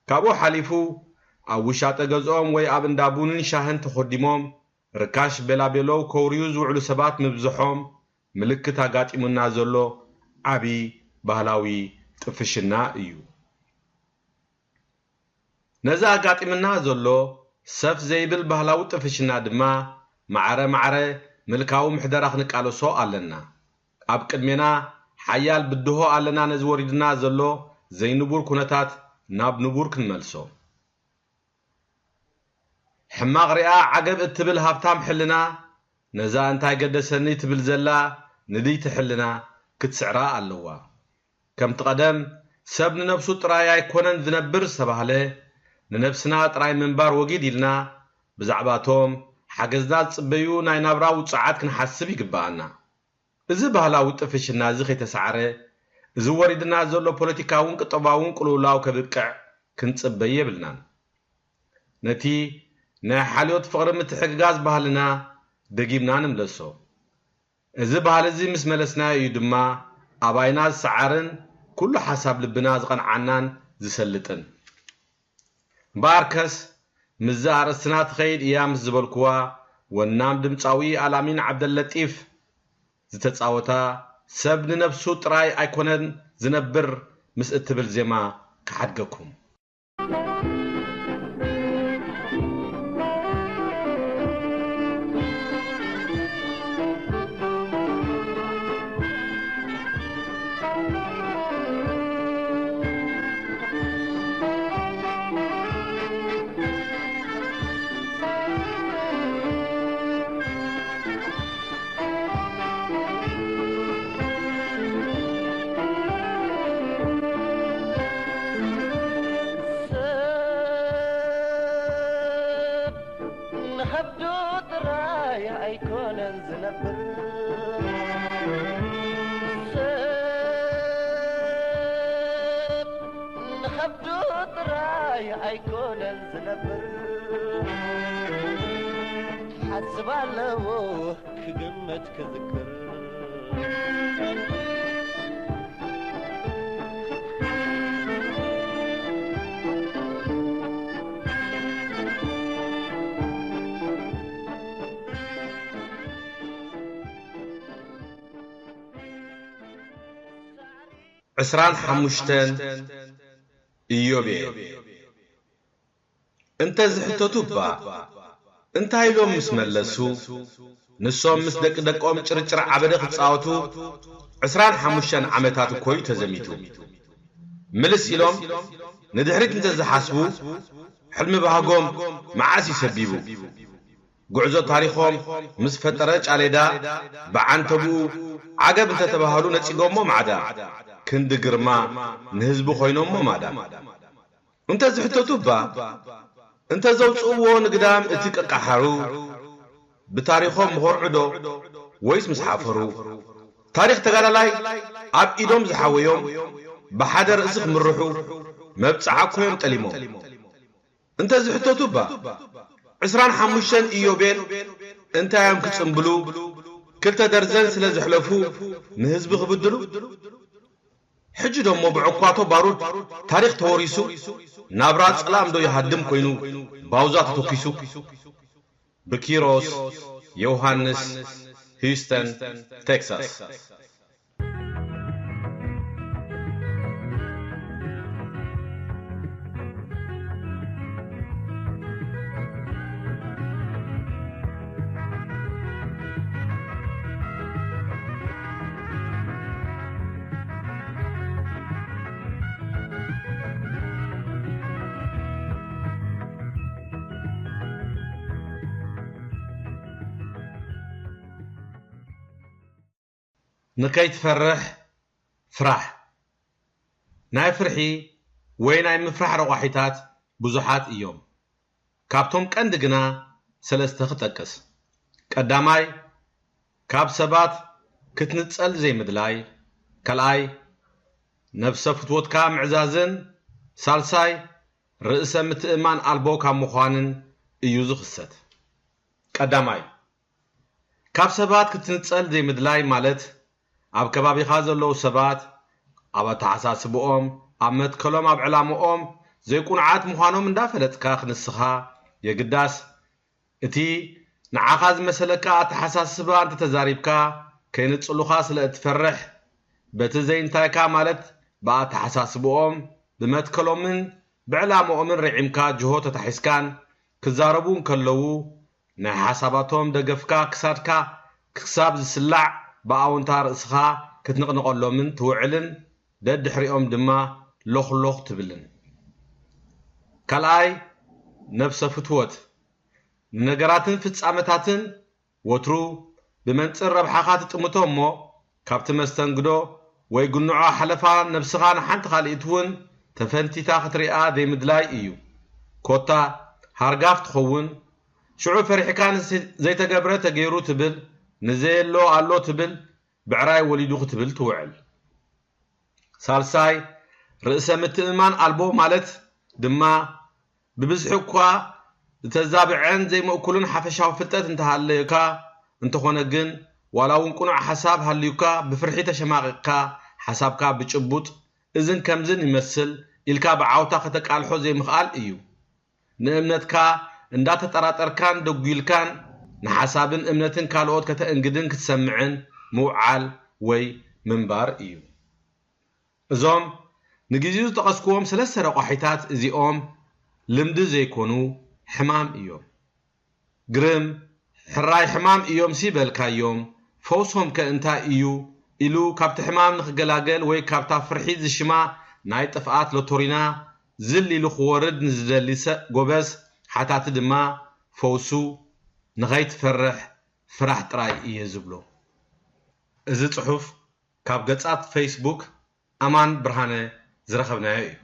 ካብኡ ሓሊፉ ኣብ ውሻጠ ገዝኦም ወይ ኣብ እንዳ ቡንን ሻህን ተኾዲሞም ርካሽ ቤላቤሎው ከውርዩ ዝውዕሉ ሰባት ምብዝሖም ምልክት ኣጋጢሙና ዘሎ ዓቢ ባህላዊ ጥፍሽና እዩ። ነዚ ኣጋጢምና ዘሎ ሰፍ ዘይብል ባህላዊ ጥፍሽና ድማ ማዕረ ማዕረ ምልካዊ ምሕደራ ክንቃለሶ ኣለና። ኣብ ቅድሜና ሓያል ብድሆ ኣለና ነዚ ወሪድና ዘሎ ዘይንቡር ኩነታት ናብ ንቡር ክንመልሶ። ሕማቕ ሪኣ ዓገብ እትብል ሃብታም ሕልና ነዛ እንታይ ገደሰኒ ትብል ዘላ ንድይቲ ሕልና ክትስዕራ ኣለዋ። ከምቲ ቀደም ሰብ ንነብሱ ጥራይ ኣይኮነን ዝነብር ዝተባህለ፣ ንነብስና ጥራይ ምንባር ወጊድ ኢልና ብዛዕባቶም ሓገዝና ዝጽበዩ ናይ ናብራ ውጹዓት ክንሓስብ ይግብኣና። እዚ ባህላዊ ጥፍሽና እዚ ከይተሳዕረ፣ እዚ ወሪድና ዘሎ ፖለቲካውን ቁጠባውን ቅልውላው ከብቅዕ ክንጽበይ የብልናን። ነቲ ናይ ሓልዮት ፍቕሪ ምትሕግጋዝ ባህልና ደጊምና ንምለሶ። እዚ ባህሊ እዚ ምስ መለስናዮ እዩ ድማ ኣባይና ዝሰዓርን ኩሉ ሓሳብ ልብና ዝቐንዓናን ዝሰልጥን። እምበኣርከስ ምስዚ ኣርእስትና ትኸይድ እያ ምስ ዝበልኩዋ ወናም ድምጻዊ ኣልኣሚን ዓብደለጢፍ ዝተጻወታ ሰብ ንነብሱ ጥራይ ኣይኮነን ዝነብር ምስ እትብል ዜማ ክሓድገኩም። ሰብ ንኸብዱ ጥራይ ኣይኮነን ዝነብር። ሰብ ንኸብዱ ጥራይ ኣይኮነን ዝነብር። ክሓስብ ኣለዎ ክግምት ክዝክር። ዕስራን ሓሙሽተን ኢዮቤል። እንተ ዝሕተቱ እባ እንታይ ኢሎም ምስ መለሱ፣ ንሶም ምስ ደቂ ደቆም ጭርጭር ዓበደ ክጻወቱ ዕስራን ሓሙሽተን ዓመታት እኮ እዩ ተዘሚቱ። ምልስ ኢሎም ንድሕሪት እንተ ዝሓስቡ፣ ሕልሚ ባህጎም መዓስ እዩ ሰቢቡ? ጉዕዞ ታሪኾም ምስ ፈጠረ ጫሌዳ፣ ብዓንተብኡ ዓገብ እንተተባህሉ ነጺጎሞ ማዕዳ፣ ክንዲ ግርማ ንህዝቢ ኮይኖሞ ማዳ። እንተ ዝሕተቱ እባ፣ እንተ ዘውጽእዎ ንግዳም እቲ ቀቃሓሩ፣ ብታሪኾም ምኾርዑ ዶ ወይስ ምስ ሓፈሩ? ታሪኽ ተጋዳላይ ኣብ ኢዶም ዝሓወዮም፣ ብሓደ ርእሲ ክምርሑ መብጽዓ እኮ እዮም ጠሊሞም። እንተ ዝሕተቱ እባ፣ ዕስራን ሓሙሽተን ኢዮቤል እንታይ እዮም ክጽምብሉ፣ ክልተ ደርዘን ስለ ዘሕለፉ ንህዝቢ ክብድሉ? ሕጂ ደሞ ብዕኳቶ ባሩድ ታሪኽ ተወሪሱ፣ ናብራ ጸላም ዶ ይሃድም ኮይኑ ባውዛ ተተኪሱ? ብኪሮስ ዮሃንስ፣ ሂውስተን ቴክሳስ። ንከይትፈርሕ ፍራሕ። ናይ ፍርሒ ወይ ናይ ምፍራሕ ረቋሒታት ብዙሓት እዮም። ካብቶም ቀንዲ ግና ሰለስተ ክጠቅስ። ቀዳማይ፣ ካብ ሰባት ክትንጸል ዘይምድላይ። ካልኣይ፣ ነብሰ ፍትወትካ ምዕዛዝን። ሳልሳይ፣ ርእሰ ምትእማን ኣልቦ ካብ ምዃንን እዩ ዝኽሰት። ቀዳማይ፣ ካብ ሰባት ክትንጸል ዘይምድላይ ማለት፣ ኣብ ከባቢኻ ዘለዉ ሰባት፣ ኣብ ኣተሓሳስብኦም፣ ኣብ መትከሎም፣ ኣብ ዕላምኦም ዘይቁኑዓት ምዃኖም እንዳፈለጥካ ክንስኻ የግዳስ፣ እቲ ንዓኻ ዝመሰለካ ኣተሓሳስባ እንተተዛሪብካ ከይንጽሉኻ ስለ እትፈርሕ፣ በቲ ዘይንታይካ ማለት ብኣተሓሳስብኦም፣ ብመትከሎምን ብዕላምኦምን ርዒምካ ጅሆ ተታሒዝካን ክዛረቡ እንከለዉ ናይ ሓሳባቶም ደገፍካ ክሳድካ ክሳብ ዝስላዕ ብኣውንታ ርእስኻ ክትንቕንቐሎምን ትውዕልን ደድሕሪኦም ድማ ሎኽሎኽ ትብልን። ካልኣይ፣ ነብሰ ፍትወት ንነገራትን ፍጻመታትን ወትሩ ብመንጽር ረብሓኻ ትጥምቶ እሞ፣ ካብቲ መስተንግዶ ወይ ግንዖ ሓለፋ ነብስኻ ንሓንቲ ካልኢት እውን ተፈንቲታ ክትሪኣ ዘይምድላይ እዩ። ኮታ ሃርጋፍ ትኸውን፣ ሽዑ ፈሪሕካ ንዘይተገብረ ተገይሩ ትብል፣ ንዘየሎ ኣሎ ትብል፣ ብዕራይ ወሊዱ ክትብል ትውዕል። ሳልሳይ፣ ርእሰ ምትእምማን ኣልቦ ማለት ድማ ብብዝሒ እኳ ዝተዛብዐን ዘይምእኩልን ሓፈሻዊ ፍልጠት እንተሃለዩካ፣ እንተኾነ ግን ዋላ እውን ቅኑዕ ሓሳብ ሃልዩካ ብፍርሒ ተሸማቒቕካ ሓሳብካ ብጭቡጥ እዝን ከምዝን ይመስል ኢልካ ብዓውታ ከተቃልሖ ዘይምኽኣል እዩ። ንእምነትካ እንዳተጠራጠርካን ደጒልካን ንሓሳብን እምነትን ካልኦት ከተእንግድን ክትሰምዕን ምውዓል ወይ ምንባር እዩ። እዞም ንግዜኡ ዝጠቐስክዎም ሰለስተ ረቋሒታት እዚኦም ልምዲ ዘይኮኑ ሕማም እዮም። ግርም፣ ሕራይ ሕማም እዮም ሲ በልካዮም፣ ፈውሶም ከ እንታይ እዩ? ኢሉ ካብቲ ሕማም ንኽገላገል ወይ ካብታ ፍርሒ ዝሽማ ናይ ጥፍኣት ሎቶሪና ዝል ኢሉ ክወርድ ንዝደሊ ሰብ ጎበዝ ሓታቲ ድማ ፈውሱ ንኸይትፈርሕ ፍራሕ ጥራይ እየ ዝብሎ። እዚ ጽሑፍ ካብ ገጻት ፌስቡክ ኣማን ብርሃነ ዝረኸብናዮ እዩ።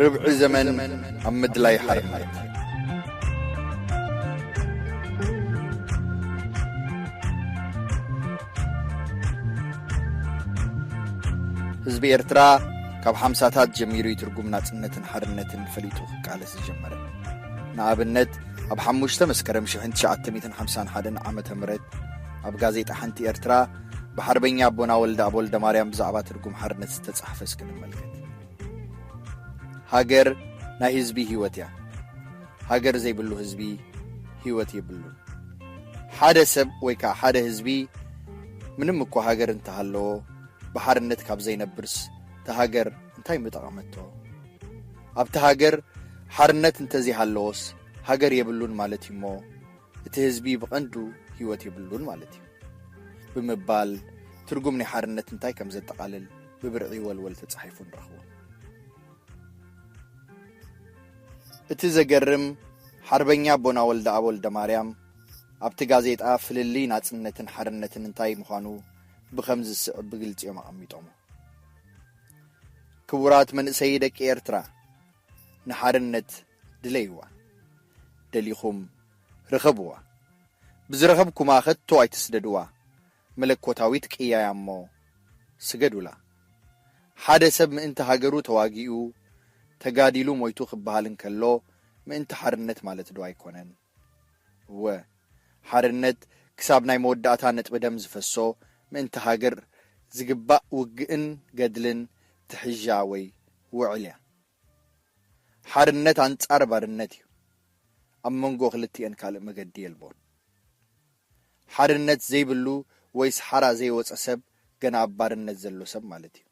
ርብዒ ዘመን ኣብ ምድላይ ሓርነት። ህዝቢ ኤርትራ ካብ ሓምሳታት ጀሚሩ እዩ ትርጉም ናጽነትን ሓርነትን ፈሊጡ ክቃለስ ዝጀመረ። ንኣብነት፣ ኣብ ሓሙሽተ መስከረም ሽሕን ትሽዓተ ሚእትን ሓምሳን ሓደን ዓመተ ምህረት ኣብ ጋዜጣ ሓንቲ ኤርትራ ብሓርበኛ ኣቦና ወልደኣብ ወልደማርያም ብዛዕባ ትርጉም ሓርነት ዝተጻሕፈ እስኪ ንመልከት። ሃገር ናይ ህዝቢ ህይወት እያ። ሃገር ዘይብሉ ህዝቢ ህይወት የብሉን። ሓደ ሰብ ወይ ከዓ ሓደ ህዝቢ ምንም እኳ ሃገር እንተሃለዎ ብሓርነት ካብ ዘይነብርስ እታ ሃገር እንታይ ምጠቐመቶ? ኣብቲ ሃገር ሓርነት እንተዘይሃለዎስ ሃገር የብሉን ማለት እዩ እሞ እቲ ህዝቢ ብቐንዱ ህይወት የብሉን ማለት እዩ ብምባል ትርጉም ናይ ሓርነት እንታይ ከም ዘጠቓልል ብብርዒ ወልወል ተጻሒፉ ንረኽቦ። እቲ ዘገርም ሓርበኛ ኣቦና ወልደኣብ ወልደማርያም ኣብቲ ጋዜጣ ፍልልይ ናጽነትን ሓርነትን እንታይ ምዃኑ ብኸምዚ ዝስዕብ ብግልጺ እዮም ኣቐሚጦሞ። ክቡራት መንእሰይ ደቂ ኤርትራ፣ ንሓርነት ድለይዋ። ደሊኹም ርኸብዋ። ብዝረኸብኩማ ከቶ ኣይትስደድዋ። መለኮታዊት ቅያ እያ እሞ ስገዱላ። ሓደ ሰብ ምእንቲ ሃገሩ ተዋጊኡ፣ ተጋዲሉ ሞይቱ ክበሃል እንከሎ፣ ምእንቲ ሓርነት ማለት ዶ ኣይኮነን? እወ፣ ሓርነት ክሳብ ናይ መወዳእታ ነጥቢ ደም ዝፈሶ፣ ምእንቲ ሃገር ዝግባእ ውግእን ገድልን ትሕዣ ወይ ውዕል እያ። ሓርነት ኣንጻር ባርነት እዩ። ኣብ መንጎ ክልቲኤን ካልእ መገዲ የልቦን። ሓርነት ዘይብሉ ወይስ ሓራ ዘይወጸ ሰብ ገና ኣብ ባርነት ዘሎ ሰብ ማለት እዩ።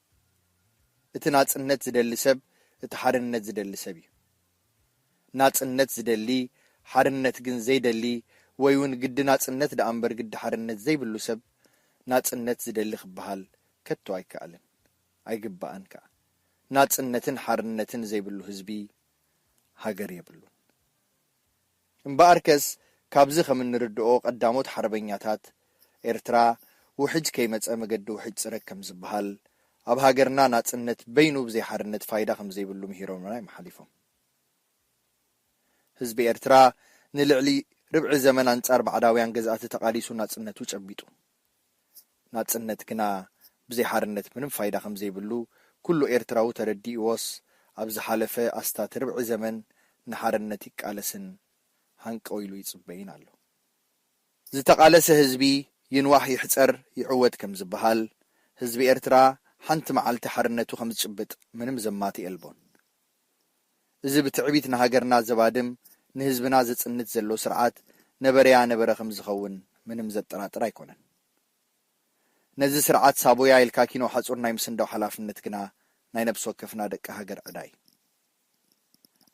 እቲ ናጽነት ዝደሊ ሰብ እቲ ሓርነት ዝደሊ ሰብ እዩ። ናጽነት ዝደሊ፣ ሓርነት ግን ዘይደሊ፣ ወይ እውን ግዲ ናጽነት ደኣ እምበር ግዲ ሓርነት ዘይብሉ ሰብ ናጽነት ዝደሊ ክበሃል ከቶ ኣይከኣልን፣ ኣይግባእን ከኣ። ናጽነትን ሓርነትን ዘይብሉ ህዝቢ ሃገር የብሉን። እምበኣርከስ፣ ካብዚ ከም እንርድኦ፣ ቀዳሞት ሓርበኛታት ኤርትራ፣ ውሕጅ ከይመጸ መገዲ ውሕጅ ጽረግ ከም ዝበሃል፣ ኣብ ሃገርና ናጽነት በይኑ ብዘይ ሓርነት ፋይዳ ከም ዘይብሉ ምሂሮምና እዮም ሓሊፎም። ህዝቢ ኤርትራ ንልዕሊ ርብዒ ዘመን ኣንጻር ባዕዳውያን ገዛእቲ ተቓሊሱ ናጽነቱ ጨቢጡ። ናጽነት ግና ብዘይ ሓርነት ምንም ፋይዳ ከም ዘይብሉ ኩሉ ኤርትራዊ ተረዲእዎስ፣ ኣብ ዝሓለፈ ኣስታት ርብዒ ዘመን ንሓርነት ይቃለስን ሃንቀው ኢሉ ይጽበይን ኣሎ። ዝተቓለሰ ህዝቢ ይንዋሕ ይሕጸር ይዕወት ከም ዝበሃል፣ ህዝቢ ኤርትራ ሓንቲ መዓልቲ ሓርነቱ ከም ዝጭብጥ ምንም ዘማቲ የልቦን። እዚ ብትዕቢት ንሃገርና ዘባድም፣ ንህዝብና ዘጽንት ዘሎ ስርዓት ነበረያ ነበረ ከም ዝኸውን ምንም ዘጠራጥር ኣይኮነን። ነዚ ስርዓት ሳቦያ ኢልካ ኪኖ ሓጹር ናይ ምስንዳው ሓላፍነት ግና ናይ ነብሲ ወከፍና ደቂ ሃገር ዕዳ እዩ።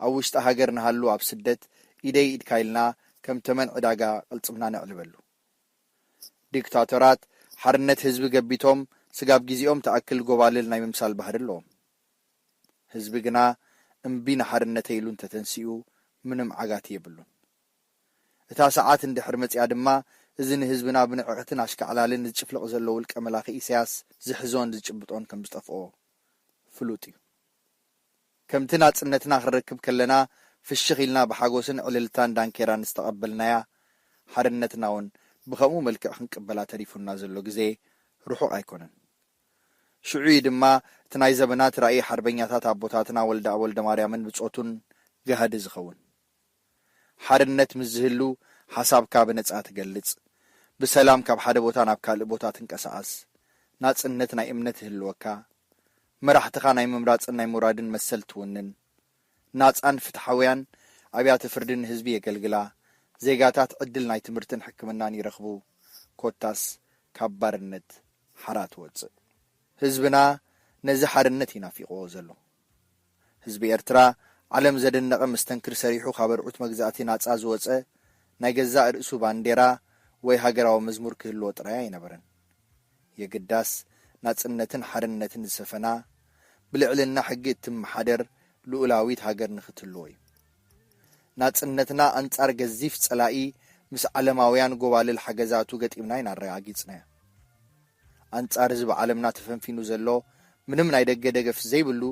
ኣብ ውሽጢ ሃገር ንሃሉ ኣብ ስደት ኢደይ ኢድካ ኢልና ከም ተመን ዕዳጋ ቅልጽምና ነዕልበሉ። ዲክታቶራት ሓርነት ህዝቢ ገቢቶም ስጋብ ግዜኦም ትኣክል ጎባልል ናይ ምምሳል ባህሪ ኣለዎም። ህዝቢ ግና እምቢ ንሓርነተይ ኢሉ እንተተንሲኡ ምንም ዓጋቲ የብሉን። እታ ሰዓት እንድሕር መጺኣ ድማ፣ እዚ ንህዝብና ብንዕቕትን ኣሽካዕላልን ዝጭፍልቕ ዘሎ ውልቀ መላኺ ኢሳያስ ዝሕዞን ዝጭብጦን ከም ዝጠፍኦ ፍሉጥ እዩ። ከምቲ ናጽነትና ክንረክብ ከለና ፍሽኽ ኢልና ብሓጎስን ዕልልታን ዳንኬራን ዝተቐበልናያ፣ ሓርነትና እውን ብኸምኡ መልክዕ ክንቅበላ ተሪፉና ዘሎ ግዜ ርሑቕ ኣይኮነን። ሽዑ እዩ ድማ እቲ ናይ ዘመናት ራእይ ሓርበኛታት ኣቦታትና ወልደኣብ ወልደማርያምን ብጾቱን ጋህዲ ዝኸውን። ሓርነት ምስ ዝህሉ፣ ሓሳብካ ብነጻ ትገልጽ፣ ብሰላም ካብ ሓደ ቦታ ናብ ካልእ ቦታ ትንቀሳቐስ፣ ናጽነት ናይ እምነት ይህልወካ፣ መራሕትኻ ናይ ምምራጽን ናይ ምውራድን መሰል ትውንን፣ ናጻን ፍትሓውያን ኣብያተ ፍርዲ ንህዝቢ የገልግላ፣ ዜጋታት ዕድል ናይ ትምህርትን ሕክምናን ይረኽቡ፣ ኮታስ ካብ ባርነት ሓራ ትወጽእ። ህዝብና ነዚ ሓርነት እዩ ናፊቕዎ ዘሎ። ህዝቢ ኤርትራ ዓለም ዘደነቐ መስተንክር ሰሪሑ ካብ ኣርዑት መግዛእቲ ናጻ ዝወጸ፣ ናይ ገዛእ ርእሱ ባንዴራ ወይ ሃገራዊ መዝሙር ክህልዎ ጥራይ ኣይነበረን። የግዳስ፣ ናጽነትን ሓርነትን ዝሰፈና፣ ብልዕልና ሕጊ እትመሓደር ልኡላዊት ሃገር ንኽትህልዎ እዩ። ናጽነትና ኣንጻር ገዚፍ ጸላኢ ምስ ዓለማውያን ጎባልል ሓገዛቱ ገጢምና ኢና ኣረጋጊጽናዮ። ኣንጻር እዚ ብዓለምና ተፈንፊኑ ዘሎ፣ ምንም ናይ ደገ ደገፍ ዘይብሉ፣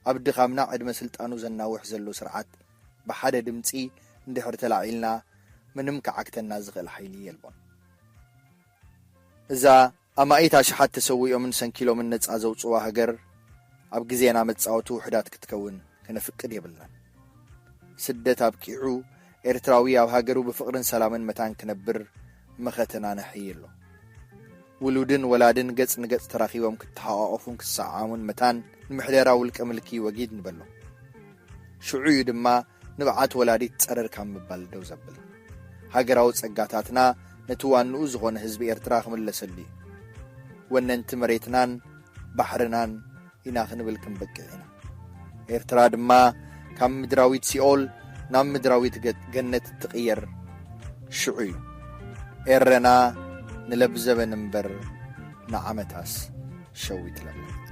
ኣብ ድኻምና ዕድመ ስልጣኑ ዘናውሕ ዘሎ ስርዓት ብሓደ ድምጺ እንድሕር ተላዒልና፣ ምንም ክዓግተና ዝኽእል ሓይሊ የልቦን። እዛ ኣማኢት ኣሽሓት ተሰዊኦምን ሰንኪሎምን ነጻ ዘውጽዋ ሃገር፣ ኣብ ግዜና መጻወቲ ውሑዳት ክትከውን ከነፍቅድ የብልናን። ስደት ኣብቂዑ፣ ኤርትራዊ ኣብ ሃገሩ ብፍቕርን ሰላምን መታን ክነብር መኸተና ነሕይ ኣሎ። ውሉድን ወላድን ገጽ ንገጽ ተራኺቦም ክተሓቋቖፉን ክሰዓዓሙን መታን፣ ንምሕደራ ውልቀ ምልኪ ወጊድ ንበሎ። ሽዑ እዩ ድማ ንብዓት ወላዲት ጸረር ካብ ምባል ደው ዘብል። ሃገራዊ ጸጋታትና ነቲ ዋንኡ ዝኾነ ህዝቢ ኤርትራ ክምለሰሉ እዩ። ወነንቲ መሬትናን ባሕርናን ኢና ክንብል ክንበቅዕ ኢና። ኤርትራ ድማ ካብ ምድራዊት ሲኦል ናብ ምድራዊት ገ-፣ ገነት እትቕየር ሽዑ እዩ። ኤረና ንለብዘበን እምበር ንዓመታስ ሸዊት ለምን።